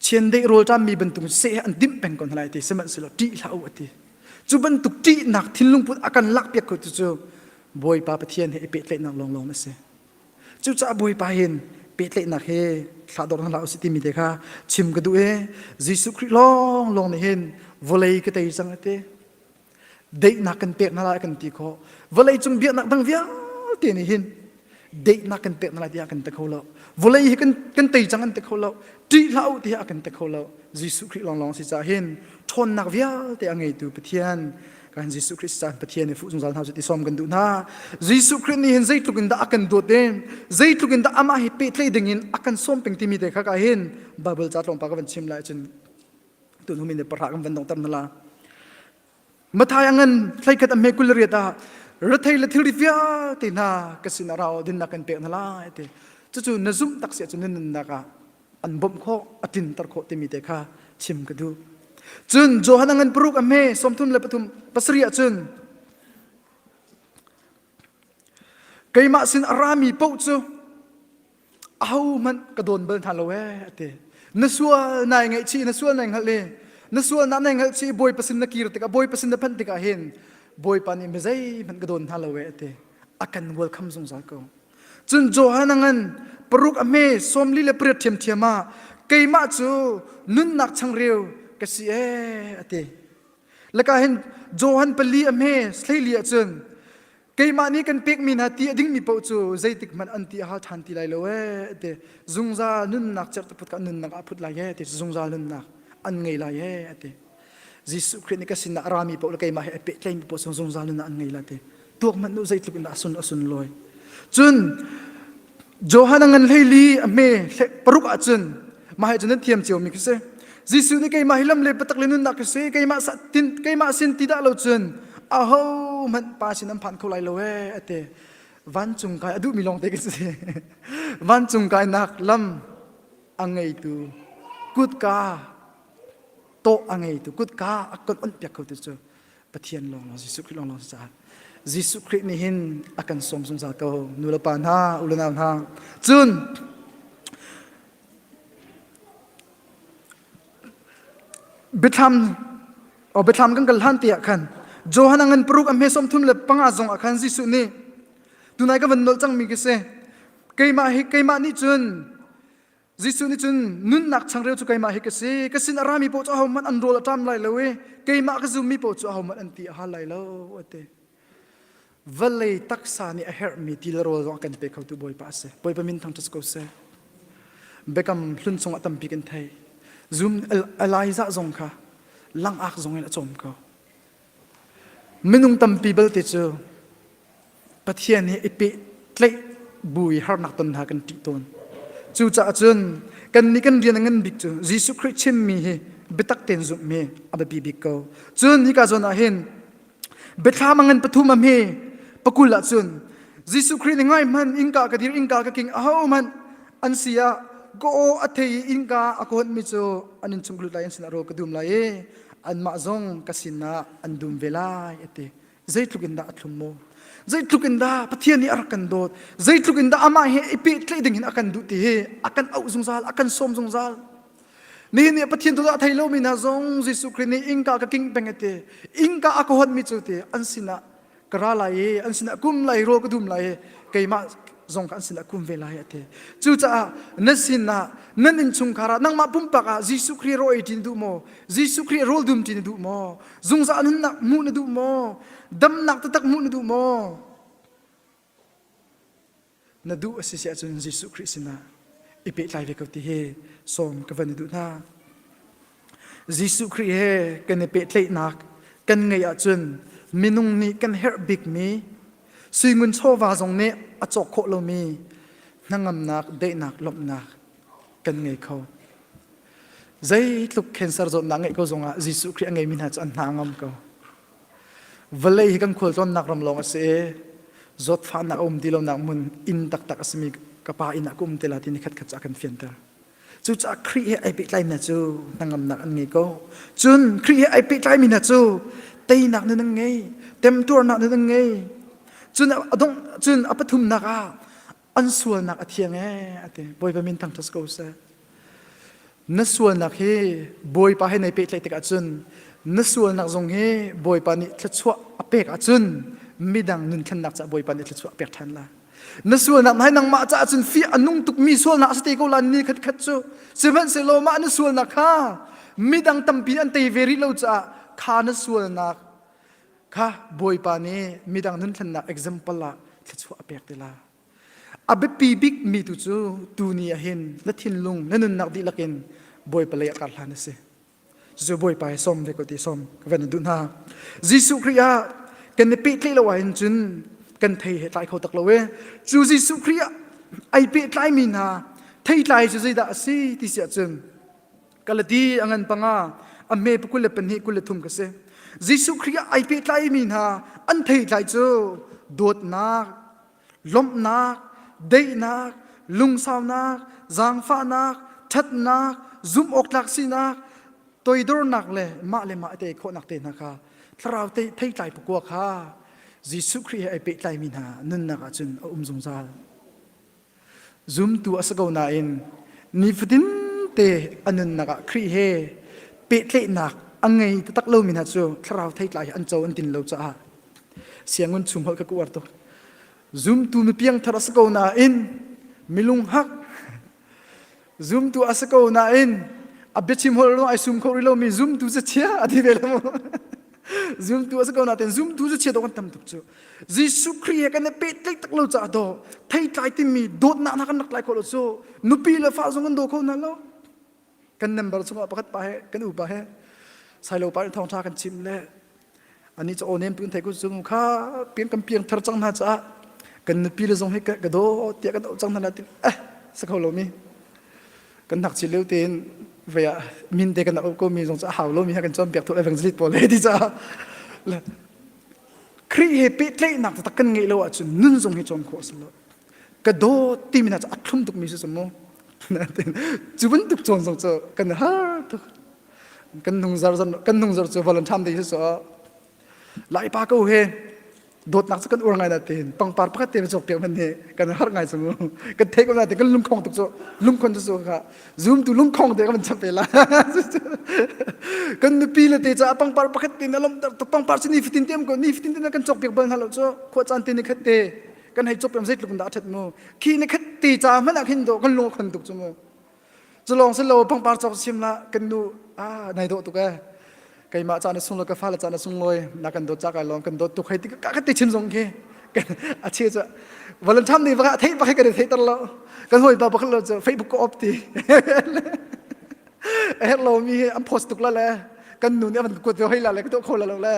chiandeih rawlṭammi bantuk seh an timh peng ko hna lai ti sihmanhsehlaw ṭih hlah u a ti. Cu bantuk ṭihnak thinlung put a kan lakpiak ko tu cu Bawipa Pathian he i pehtlaihnak lawnglawng a si. Cucaah Bawipa hin pehtlaihnak he thlah dor hna hlah usih timi te kha chim ka duh i Jesuh Khrih lawnglawng nih hin vawlei ka tei cang a ti. Daihnak kan pek hna lai kan ti khawh. Vawleicung biaknak dang vialte nih hin daihnak kan pek hna lai tiah kan ti kho lo. Vawlei hi kan, kan tei cang an ti kho lo. Ṭih hlah u tiah kan ti kho lo. Jesuh Khrih lawnglawng si caah hin ṭhawnnak vialte a ngeitu Pathian kan Jesuh Khrih caan Pathian i fuh zungzal hna cu ti sawm kan duh hna. Jesuh Khrih nih hin zeitluk in dah a kan dawt i zeitluk in dah amah hi pehtlaih ding in a kan sawm peng timi te kha ka hin Bible ca tlawmpal ka van chim lai cun tun hum in pahra kan van dongter na la Mathai a ngan thlaikhat a hme 28 ah rethei le thilri vialte hna ka sin ah ra dinnak kan pek hna lai ti cucu na zumh tak si ahcun na nunnak ah an bawmh khawh a tlinter khawh timi te kha chim ka duh cun Johan a ngan paruk a hme 33 7 ah cun keimah sin a rami paoh cu ahohmanh ka dawn bal hna lo ee a ti na sual nai ngaihchih na sual nai hngalh i na sualnak nai hngalhchih i bawipa sin na kir tikah bawipa sin na phanh tikah hin bawipa nih mi zeihmanh ka dawn hna lo ee a ti a kan welcome zungzal ko cun Johan a ngan paruk a hme 48 ṭhiamṭhiam ah keimah cu nunnak changreu ka si ee a ti laka hin Johan pali a hme hleili ah cun Keimah nih kan pekmi hna ti a dingmi paoh cu zeitik hmanh an ti a hal ṭhan ti lai lo ee ti zungzal nunnak cerhtiput ka nunnak ah phut lai ee ti zungzal nunnak an ngei lai ee ati Jesuh Khrih nih ka sinah a rami paoh le keimah he a pehtlaimi paoh cu zungzal nunnak an ngei lai ti tuak hmanh nu zeitluk in dah a sun a sun lawi cun Johan a ngan hleili a hme paruk ah cun mah hi cun nan thiam cio mi khi si Jesuh nih keimah hi lam le patak le nunnak ka si keimah sa tin keimah sin ti dah lo cun aho hmanh pa sin an phan kho lai lo ee ati. Vancung kai a duhmi lawng te kan si. Vancung kainak lam a ngeitu kutka tawh a ngeitu kutka a kan onh piak khotu cu Pathian lawng lawng Jesuh Khrih lawng lawng si caah Jesuh Khrih nih hin a kan sawm zungzal ko nu le pa hna u le nau hna cun Biathlam o biathlam kan kal hlan te ah khan Johan a ngan paruk a hme 35 zong ah khan Jesuh nih tunai ka van nolh cangmi ka si keimah hi keimah nih cun Jesuh nih cun nunnak changreu cu keimah hi ka si ka sin a rami paoh cu ahohmanh an rawl a ṭam lai lo i keimah ka zummi paoh cu ahohmanh an ti a hal lai lo a ti Vawlei taksa nih a herhmi ti le rawl zong a kan pe khotu Bawipa a si. Bawipa min thangṭhat ko seh. Biakam hlun chungah tampi kan thei. Zum Elijah zong kha langak zong in a cawm ko. Minung tampi belte cu Pathian he i pehtlaih bu i harnak ton hna kan ṭih tawn. Cucaah cun kannih kan rian a ngan bik cu Jesuh Khrih chimmi hi biatak tein zumhmi a biapi bik ko. Cun hika zawn ah hin Biathlam a ngan pathum a hme pakul ahcun Jesuh Khrih nih ngai hmanh innka ka dir innka ka king ahohmanh an si ah ka aw a thei i innka a ka honhmi cu an innchung ka lut lai an sinah rawl ka dum lai i anmah zong ka sinah an dum ve lai a ti. Zeitluk in dah a thlum maw? Zeitluk in dah Pathian nih a rak kan dawt? Zeitluk in dah amah he i pehtlaih ding hin a kan duh ti hi a kan auh zungzal, a kan sawm zungzal. Nihin nih Pathian tu a thei lomi hna zong Jesuh Khrih nih innka ka king peng ati. Innka a ka honmi cu ti an sinah ka ra lai i an sinah kum lai rawl ka dum lai i keimah zong kha an sinah kum ve lai ati. Cucaah na sinah nan innchungkhar ah nangmah pumpak ah Jesuh Khrih rawl ei ṭi na duh maw? Jesuh Khrih rawl dum ṭi na duh maw? Zungzal nunnak hmuh na duh maw? Damnak taktak hmuh na duh maw? Na duh a si si ahcun Jesuh Khrih sinah i pehtlai ve ko ti hi sawm ka van i duh hna. Jesuh Khrih he kan i pehtlaihnak kan ngeih ahcun minung nih kan herh bikmi suingun chawva zong nih a cawk khawh lomi hnangamnak, daihnak, lawmhnak kan ngei kho. Zeitluk cancer zawtnak ngeih ko zongah Jesuh Khrih a ngeimi hna cu an hna ngam ko. Vawlei hi kan khualtlawnnak ram lawng a si i zawtfahnak a um ti lonak hmun inn taktak a simi ka pa inn ah ka um te la ti ni khatkhat cu a kan fianter. Cucaah Khrih he ai pehtlaimi hna cu hnangamnak an ngei ko. Cun Khrih he ai pehtlaimi hna cu teinak nun an ngei, temtuarnak nun an ngei. Cun a dongh cun a pathumnak ah an sualnak a thiang ee a ti. Bawipa min thangṭhat ko seh. Na sualnak hi Bawipa he nei pehtlaih tikah cun na sualnak zong hi Bawipa nih thluachuah a pek ahcun midang nunthlennak caah Bawipa nih thluachuah a pek ṭhan lai. Na sualnak hi nangmah caah cun fih a nung tukmi sualnak a si te ko la ni khat khat cu sihmanhsehlaw mah na sualnak kha midang tampi an tei ve rih lo caah kha na sualnak kha Bawipa nih midang nunthlennak example ah thluachuah a pek te la. A biapi bikmi tu cu tuni ah hin na thinlung, na nunnak dihlak in Bawipa lei ah kar hlan a si. Cucu Bawipa he sawm ve ko ti sawm ka van in duh hna. Jesuh Khrih ah kan i pehtlaih lo ahhin cun kan thei he tlai kho tak lo e. Cu Jesuh Khrih ah ai pehtlaimi hna theitlai cu zeidah a si ti si ahcun Galati a ngan panga a hme 22 23 ka si. Jesuh Khrih ah ai pehtlaimi hna an theitlai cu dawtnak, lawmhnak, daihnak, lungsaunak, zaangfahnak, ṭhatnak, zumhawktlak sinak, toidornak le mah le mah i tei khawhnak te hna kha thlarau theitlai pakua kha Jesuh Khrih he ai pehtlaimi hna nunnak ahcun a um zungzal. Zumtu a si ko nain nifatin te a nunnak ah Khrih he pehtlaihnak a ngei taktak lomi hna cu thlarau theitlai hi an co an tin lo caah siangun chung holh ka ka uar tuk. Zumtu mi piangthar a si ko nain milung hak zumtu a si ko nain a biachim holh lawng ai sum kho rih lomi zumtu cu chia a ti ve lo zumtu a si ko nain zumtu cu chia dawh kan tam tuk cu Jesuh Khrih he kan i pehtlaih tak lo caah daw theitlai timi dawtnak hna kan rak tlai khawh lo cu nupi le fa zong kan daw kho hna lo kan member chungah pakhat pa he kan upa he sailo pa in thawngṭha kan chim le ani cu aw nem tu in thei ku cung kha piang kan piang thar cang hna caah kan nupi le zong hi ka ka daw tiah kan auh cang hna ti eh sa kho lo mi kan hnak chi lio tein vei ah min te kan auh ko mi zong cu a hau lo mi ha kan cawnpiak tu evangelist pawl he ti caah. Khrih he pehtlaihnak taktak kan ngeih lo ahcun nun zong hi cawn khawh a si lo. Ka dawt timi hna cu a thlum tukmi si cu mu. Cu bantuk cawn zong cu kan har tuk. Kan nungzar kan nungzar cu Valentine Day si cu Laipa ko he dawtnak cu kan uar ngai na tein pangpar pakhat te cawk piak man hi kan har ngai cu mu. Kan theih ko na te kan lungkhong tuk cu lungkhon cu kha zumtu lungkhong te kan chap ve la. Kan nupi le te caah pangpar pakhat te na lomter tuk pangpar cu ni fatin te ko ni fatin te kan cawk piak bal hna lo cu khua caan te ni khat te kan hei cawk piak zeitluk in dah a ṭhat mu khi ni khat te ca hmanh ah khin do kan lung a khon tuk cu mu. Cu lawng si lo pangpar cawk sim la kan nu ah nai dawh tuk eh keimah ca na sunglawi ka fale ca na sunglawi na kan dawt ca kai lawm kan dawt tuk hei ti ka ka te chim zong khi a che cu Valentine ni baka theih bak kan thei tar lo kan hawi pa bakhat lo cu Facebook ko op ti a herh lo mi hi an post tuk la le kan nu nih an kuat ve hoi la le ka tuah kho la lo le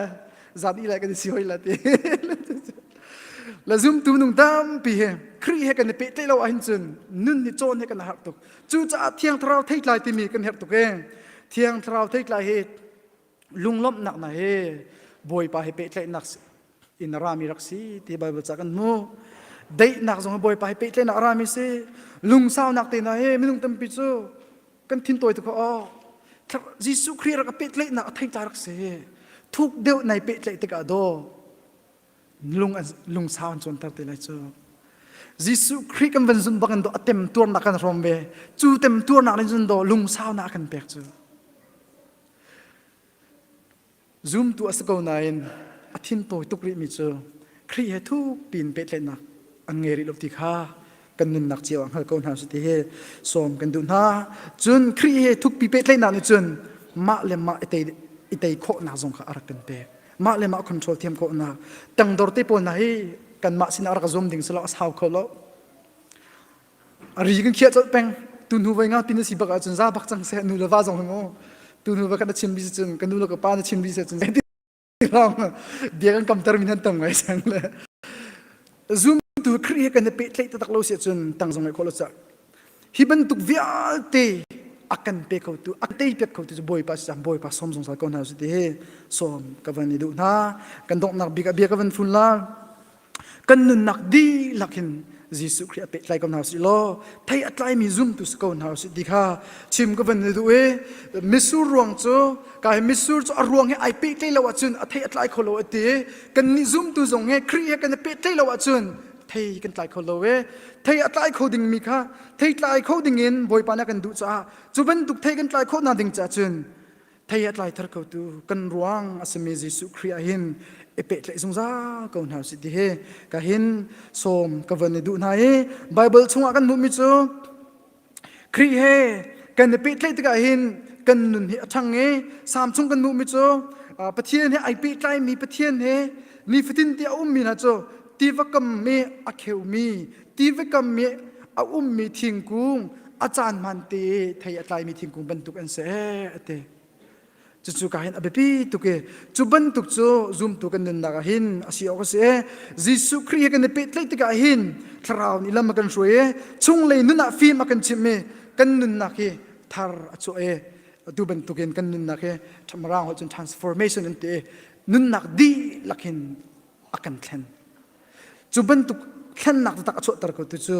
zan i le kan si hoi la ti la zumtu nung tampi he Khrih he kan i pehtlaih lo ahhin cun nun hi cawn hi kan har tuk cucaah Thiang Thlarau theitlai timi kan herh tuk e Thiang Thlarau theitlai hi lunglawmhnak na he Bawipa he pehtlaihnak in a rami rak si ti Bible ca kan hmu daihnak zong hi Bawipa he pehtlaihnak a rami si lungsaunak te hna he minung tampi cu kan thin tawi tuk aw Jesuh Khrih rak a pehtlaihnak a theitlai rak si thuk deuh nai pehtlaih tikah daw lung lungsau an cawnter te lai cu Jesuh Khrih kan van zun bak in do a tem tuarnak kan hrawm ve cu tem tuarnak nih cun do lungsaunak kan pek cu Zumtu a si ko nain a thin tawi tuk rihmi cu Khrih he thuk piin pehtlaihnak an ngei rih lo ti kha kan nunnak cio ah hngal ko hna su ti hi sawm kan duh hna. Cun Khrih he thukpi pehtlaihnak nih cun mah le mah i tei, i tei khawhnak zong kha a rak kan pek. Mah le mah control thiam khawhnak. Tangdor te pawl hna hi kanmah sinah rak zuam ding si lo a sau kho lo. A ri kan khiah colh peng. Tu hnu voi nga tin a si bak ahcun za bak cang seh nu le va zong hi mu. Tu hnu va kan na chim bi cun ka nu le ka pa na chim bi cun lawng bia kan kamter mi nan tam ngai sang le zumtu Khrih he kan i pehtlaih taktak lo si ahcun tang zong ngeih khawh lo cah hi bantuk vialte a kan pe khotu a tei piak khotu cu Bawipa si cang Bawipa sawm zungzal ko hna su ti hi sawm ka van i duh hna kan donghnak bik ah bia ka van fun la Kan nunnak dihlak hin Jesuh Khrih a pehtlai ko hna usih law thei a tlaimi zumtu si ko hna usih ti kha chim ka van i duh i misur ruang cu ka hi misur cu a ruang he ai pehtlaih lo ahcun a thei a tlai kho lo a ti kannih zumtu zong he Khrih he kan i pehtlaih lo ahcun thei kan tlai kho lo i thei a tlai kho dingmi kha thei tlai kho dingin Bawipa nih a kan duh caah cu bantuk thei kan tlai khawh hna ding caah cun Thei a tlai thar khotu kan ruang a simi Jesuh Khrih ah hin i pehtlaih zungzal ko hna usih ti hi ka hin sawm ka van i duh hna i Bible chungah kan hmuhmi cu Khrih he kan i pehtlaih tikah hin kan nun hi a ṭhang i Salm chung kan hmuhmi cu Pathian he ai pehtlaimi Pathian he nifatin ti a ummi hna cu tiva kam i a kheumi tiva kam i a ummi thingkung a caan hmaan te thei a tlaimi thingkung bantuk an si a ti cucu ka hin a biapi tuk i cu bantuk cu zumtu kan nunnak ah hin a si awk a si i Jesuh Khrih he kan i pehtlaih tikah hin thlarau nih lam a kan hruai i chunglei nun ah fim a kan chimh i kan nunnak hi thar a chuah i atu bantukin kan nunnak hi Mirang holh cun transformation an ti i nunnak dihlak hin a kan thlen Cu bantuk thlennak taktak a chuahter ko tu cu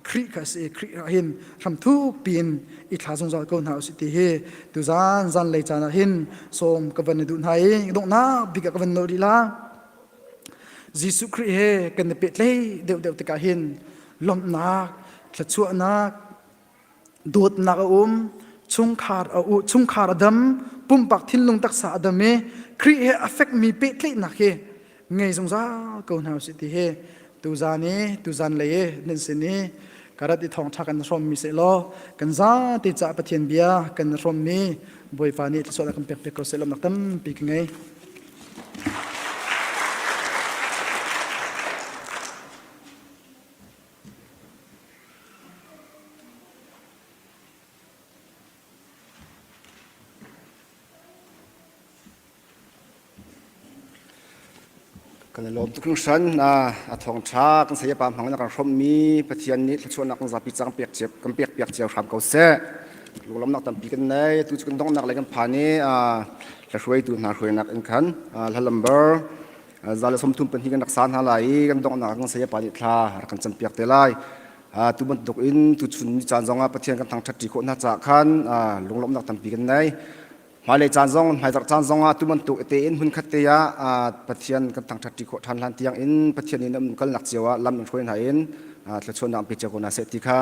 Khrih kha a si i Khrih ah hin hramthuk piin i thla zungzal ko hna usih ti hi tuzan zanlei caan ah hin sawm ka van i duh hna i donghnak bik ah ka van nawl rih la. Jesuh Khrih he kan i pehtlaih deuhdeuh tikah hin lawmhnak, thluachuahnak, dawtnak a um chungkhar a u chungkhar a dam pumpak thinlung taksa a dam i Khrih he a fekmi pehtlaihnak hi ngei zungzal ko hna usih ti hi tuzan i tuzan lei i nan sin i karat i thawngṭha kan hrawmmi seh law kan zate caah Pathian bia kan hrawmmi Bawipa nih thluachuah kan pek piak ko seh lawmnak tampi ka ngei. Kan i lawm tuk hringhran. A thawngṭha kan sayapa hmang in a kan hrawmmi Pathian nih thluachuahnak kan zapi cang pek cio kan pek piak cio hram ko seh. Lunglawmnak tampi kan nei. Tu cu kan donghnak lei kan phan i hla hruaitu hna hruainak in khan hla lambar. Za le 32 kan rak sa hna lai i kan donghnak kan saya pa nih thla rak kan campiak te lai. Tu bantuk in tuchun ni caan zongah Pathian kan thangṭhat ṭi khawh hna caah khan lunglawmhnak tampi kan nei. Hmailei caan zong hmaizarh caan zongah tu bantuk tein hmunkhat te ah Pathian kan thangṭhat ṭi khawh ṭhan hlan tiang in Pathian in um kalnak cio ah lam in hruai hna in thluachuahnak pe cio ko hna seh ti kha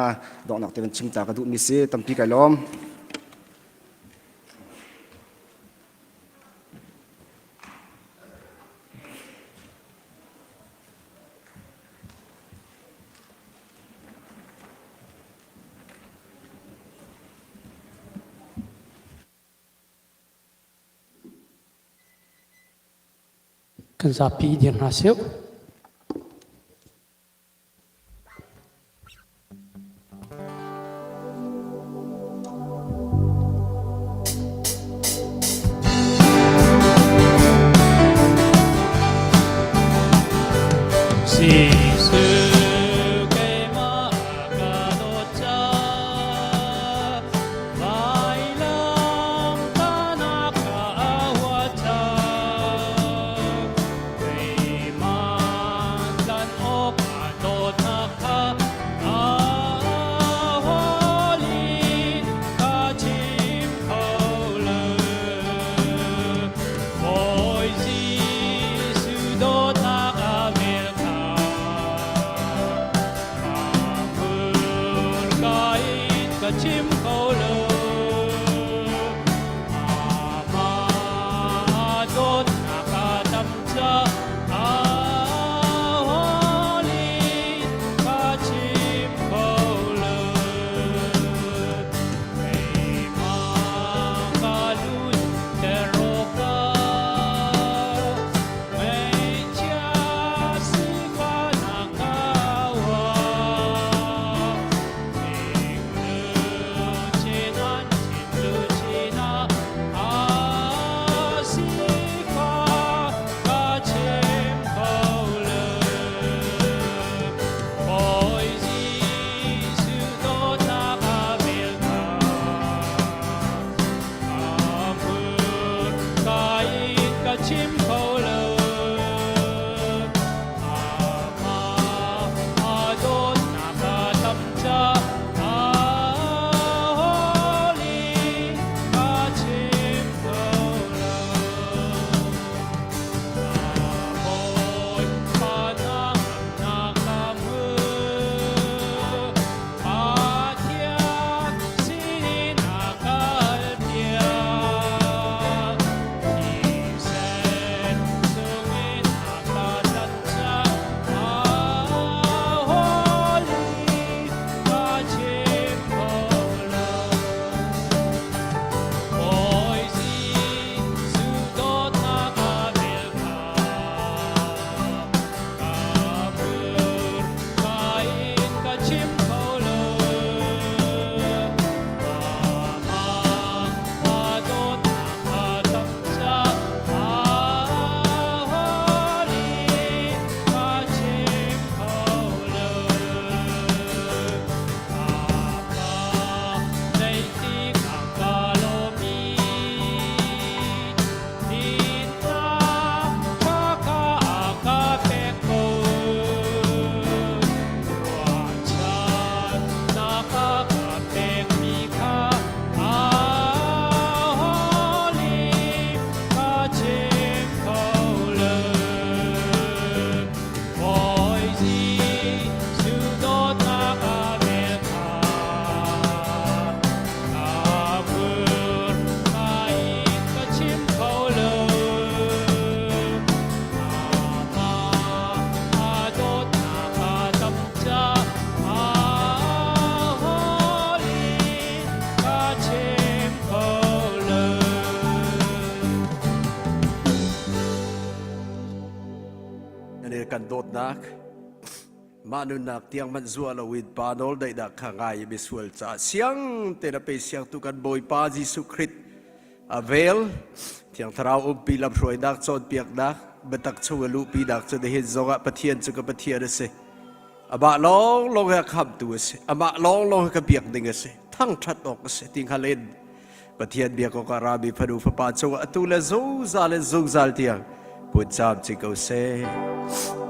donghnak te van chim ta ka duhmi si tampi kai lawm. Kan zapi dir hna seh. Jesuh keimah ka dawt caah vailam tanak ka huat caah keimah tlan awk a dawtnak kha a hawlin ka chim kho lo. Bawi Jesuh dawtnak a vel kha ka hmurka in ka chim kho lo. Amah dawtnak a tam caah hawlin ka chim kho lo. Keimah ka lut ter awkah ngaihchia sifahnak ka huah. Thinlung thinlung ah a sifah ka chim kho lo. Bawi Jesuh dawtnak a vel kha a hmurka in ka chim kho lo. Amah a dawtnak a tam caah hawlin ka chim kho lo. Bawipa nangnak ka hmu, Pathian sinin a kalpiak. Thisen chungin a ka tlanh caah holy ka chim kho lo. Bawi Jesuh dawtnak a vel kha ka hmurka in ka chim kho lo. Amah a dawtnak a tam caah holy ka chim kho lo. A ka zeitik a ka lawm i dinnak ṭha kha a ka pek ko. Ruahchannak a ka pekmi kha a hawlin ka chim kho lo. Bawi Jesuh dawtnak a vel kha ka hmurka in ka chim kho lo. Amah a dawtnak a tam caah hawlin ka chim kho lo. Nan kan dawtnak mah nunnak tiang hmanh zuah loin pa nawl daihnak kha ngai i misual caah siang tein a pe siangtu kan Bawipa Jesuh Khrih a vel Thiang Thlarau umpi lamhruainak cawnpiaknak biatak chung a luhpinak cu nihin zongah Pathian cu ka Pathian a si. Amah lawnglawng hi a khamtu a si. Amah lawnglawng hi ka biak ding a si. Thangṭhat awk a si ti hngal in Pathian biak awkah rami fanu fapa cungah atu le zungzal in zungzal tiang. Put caam ci ko seh.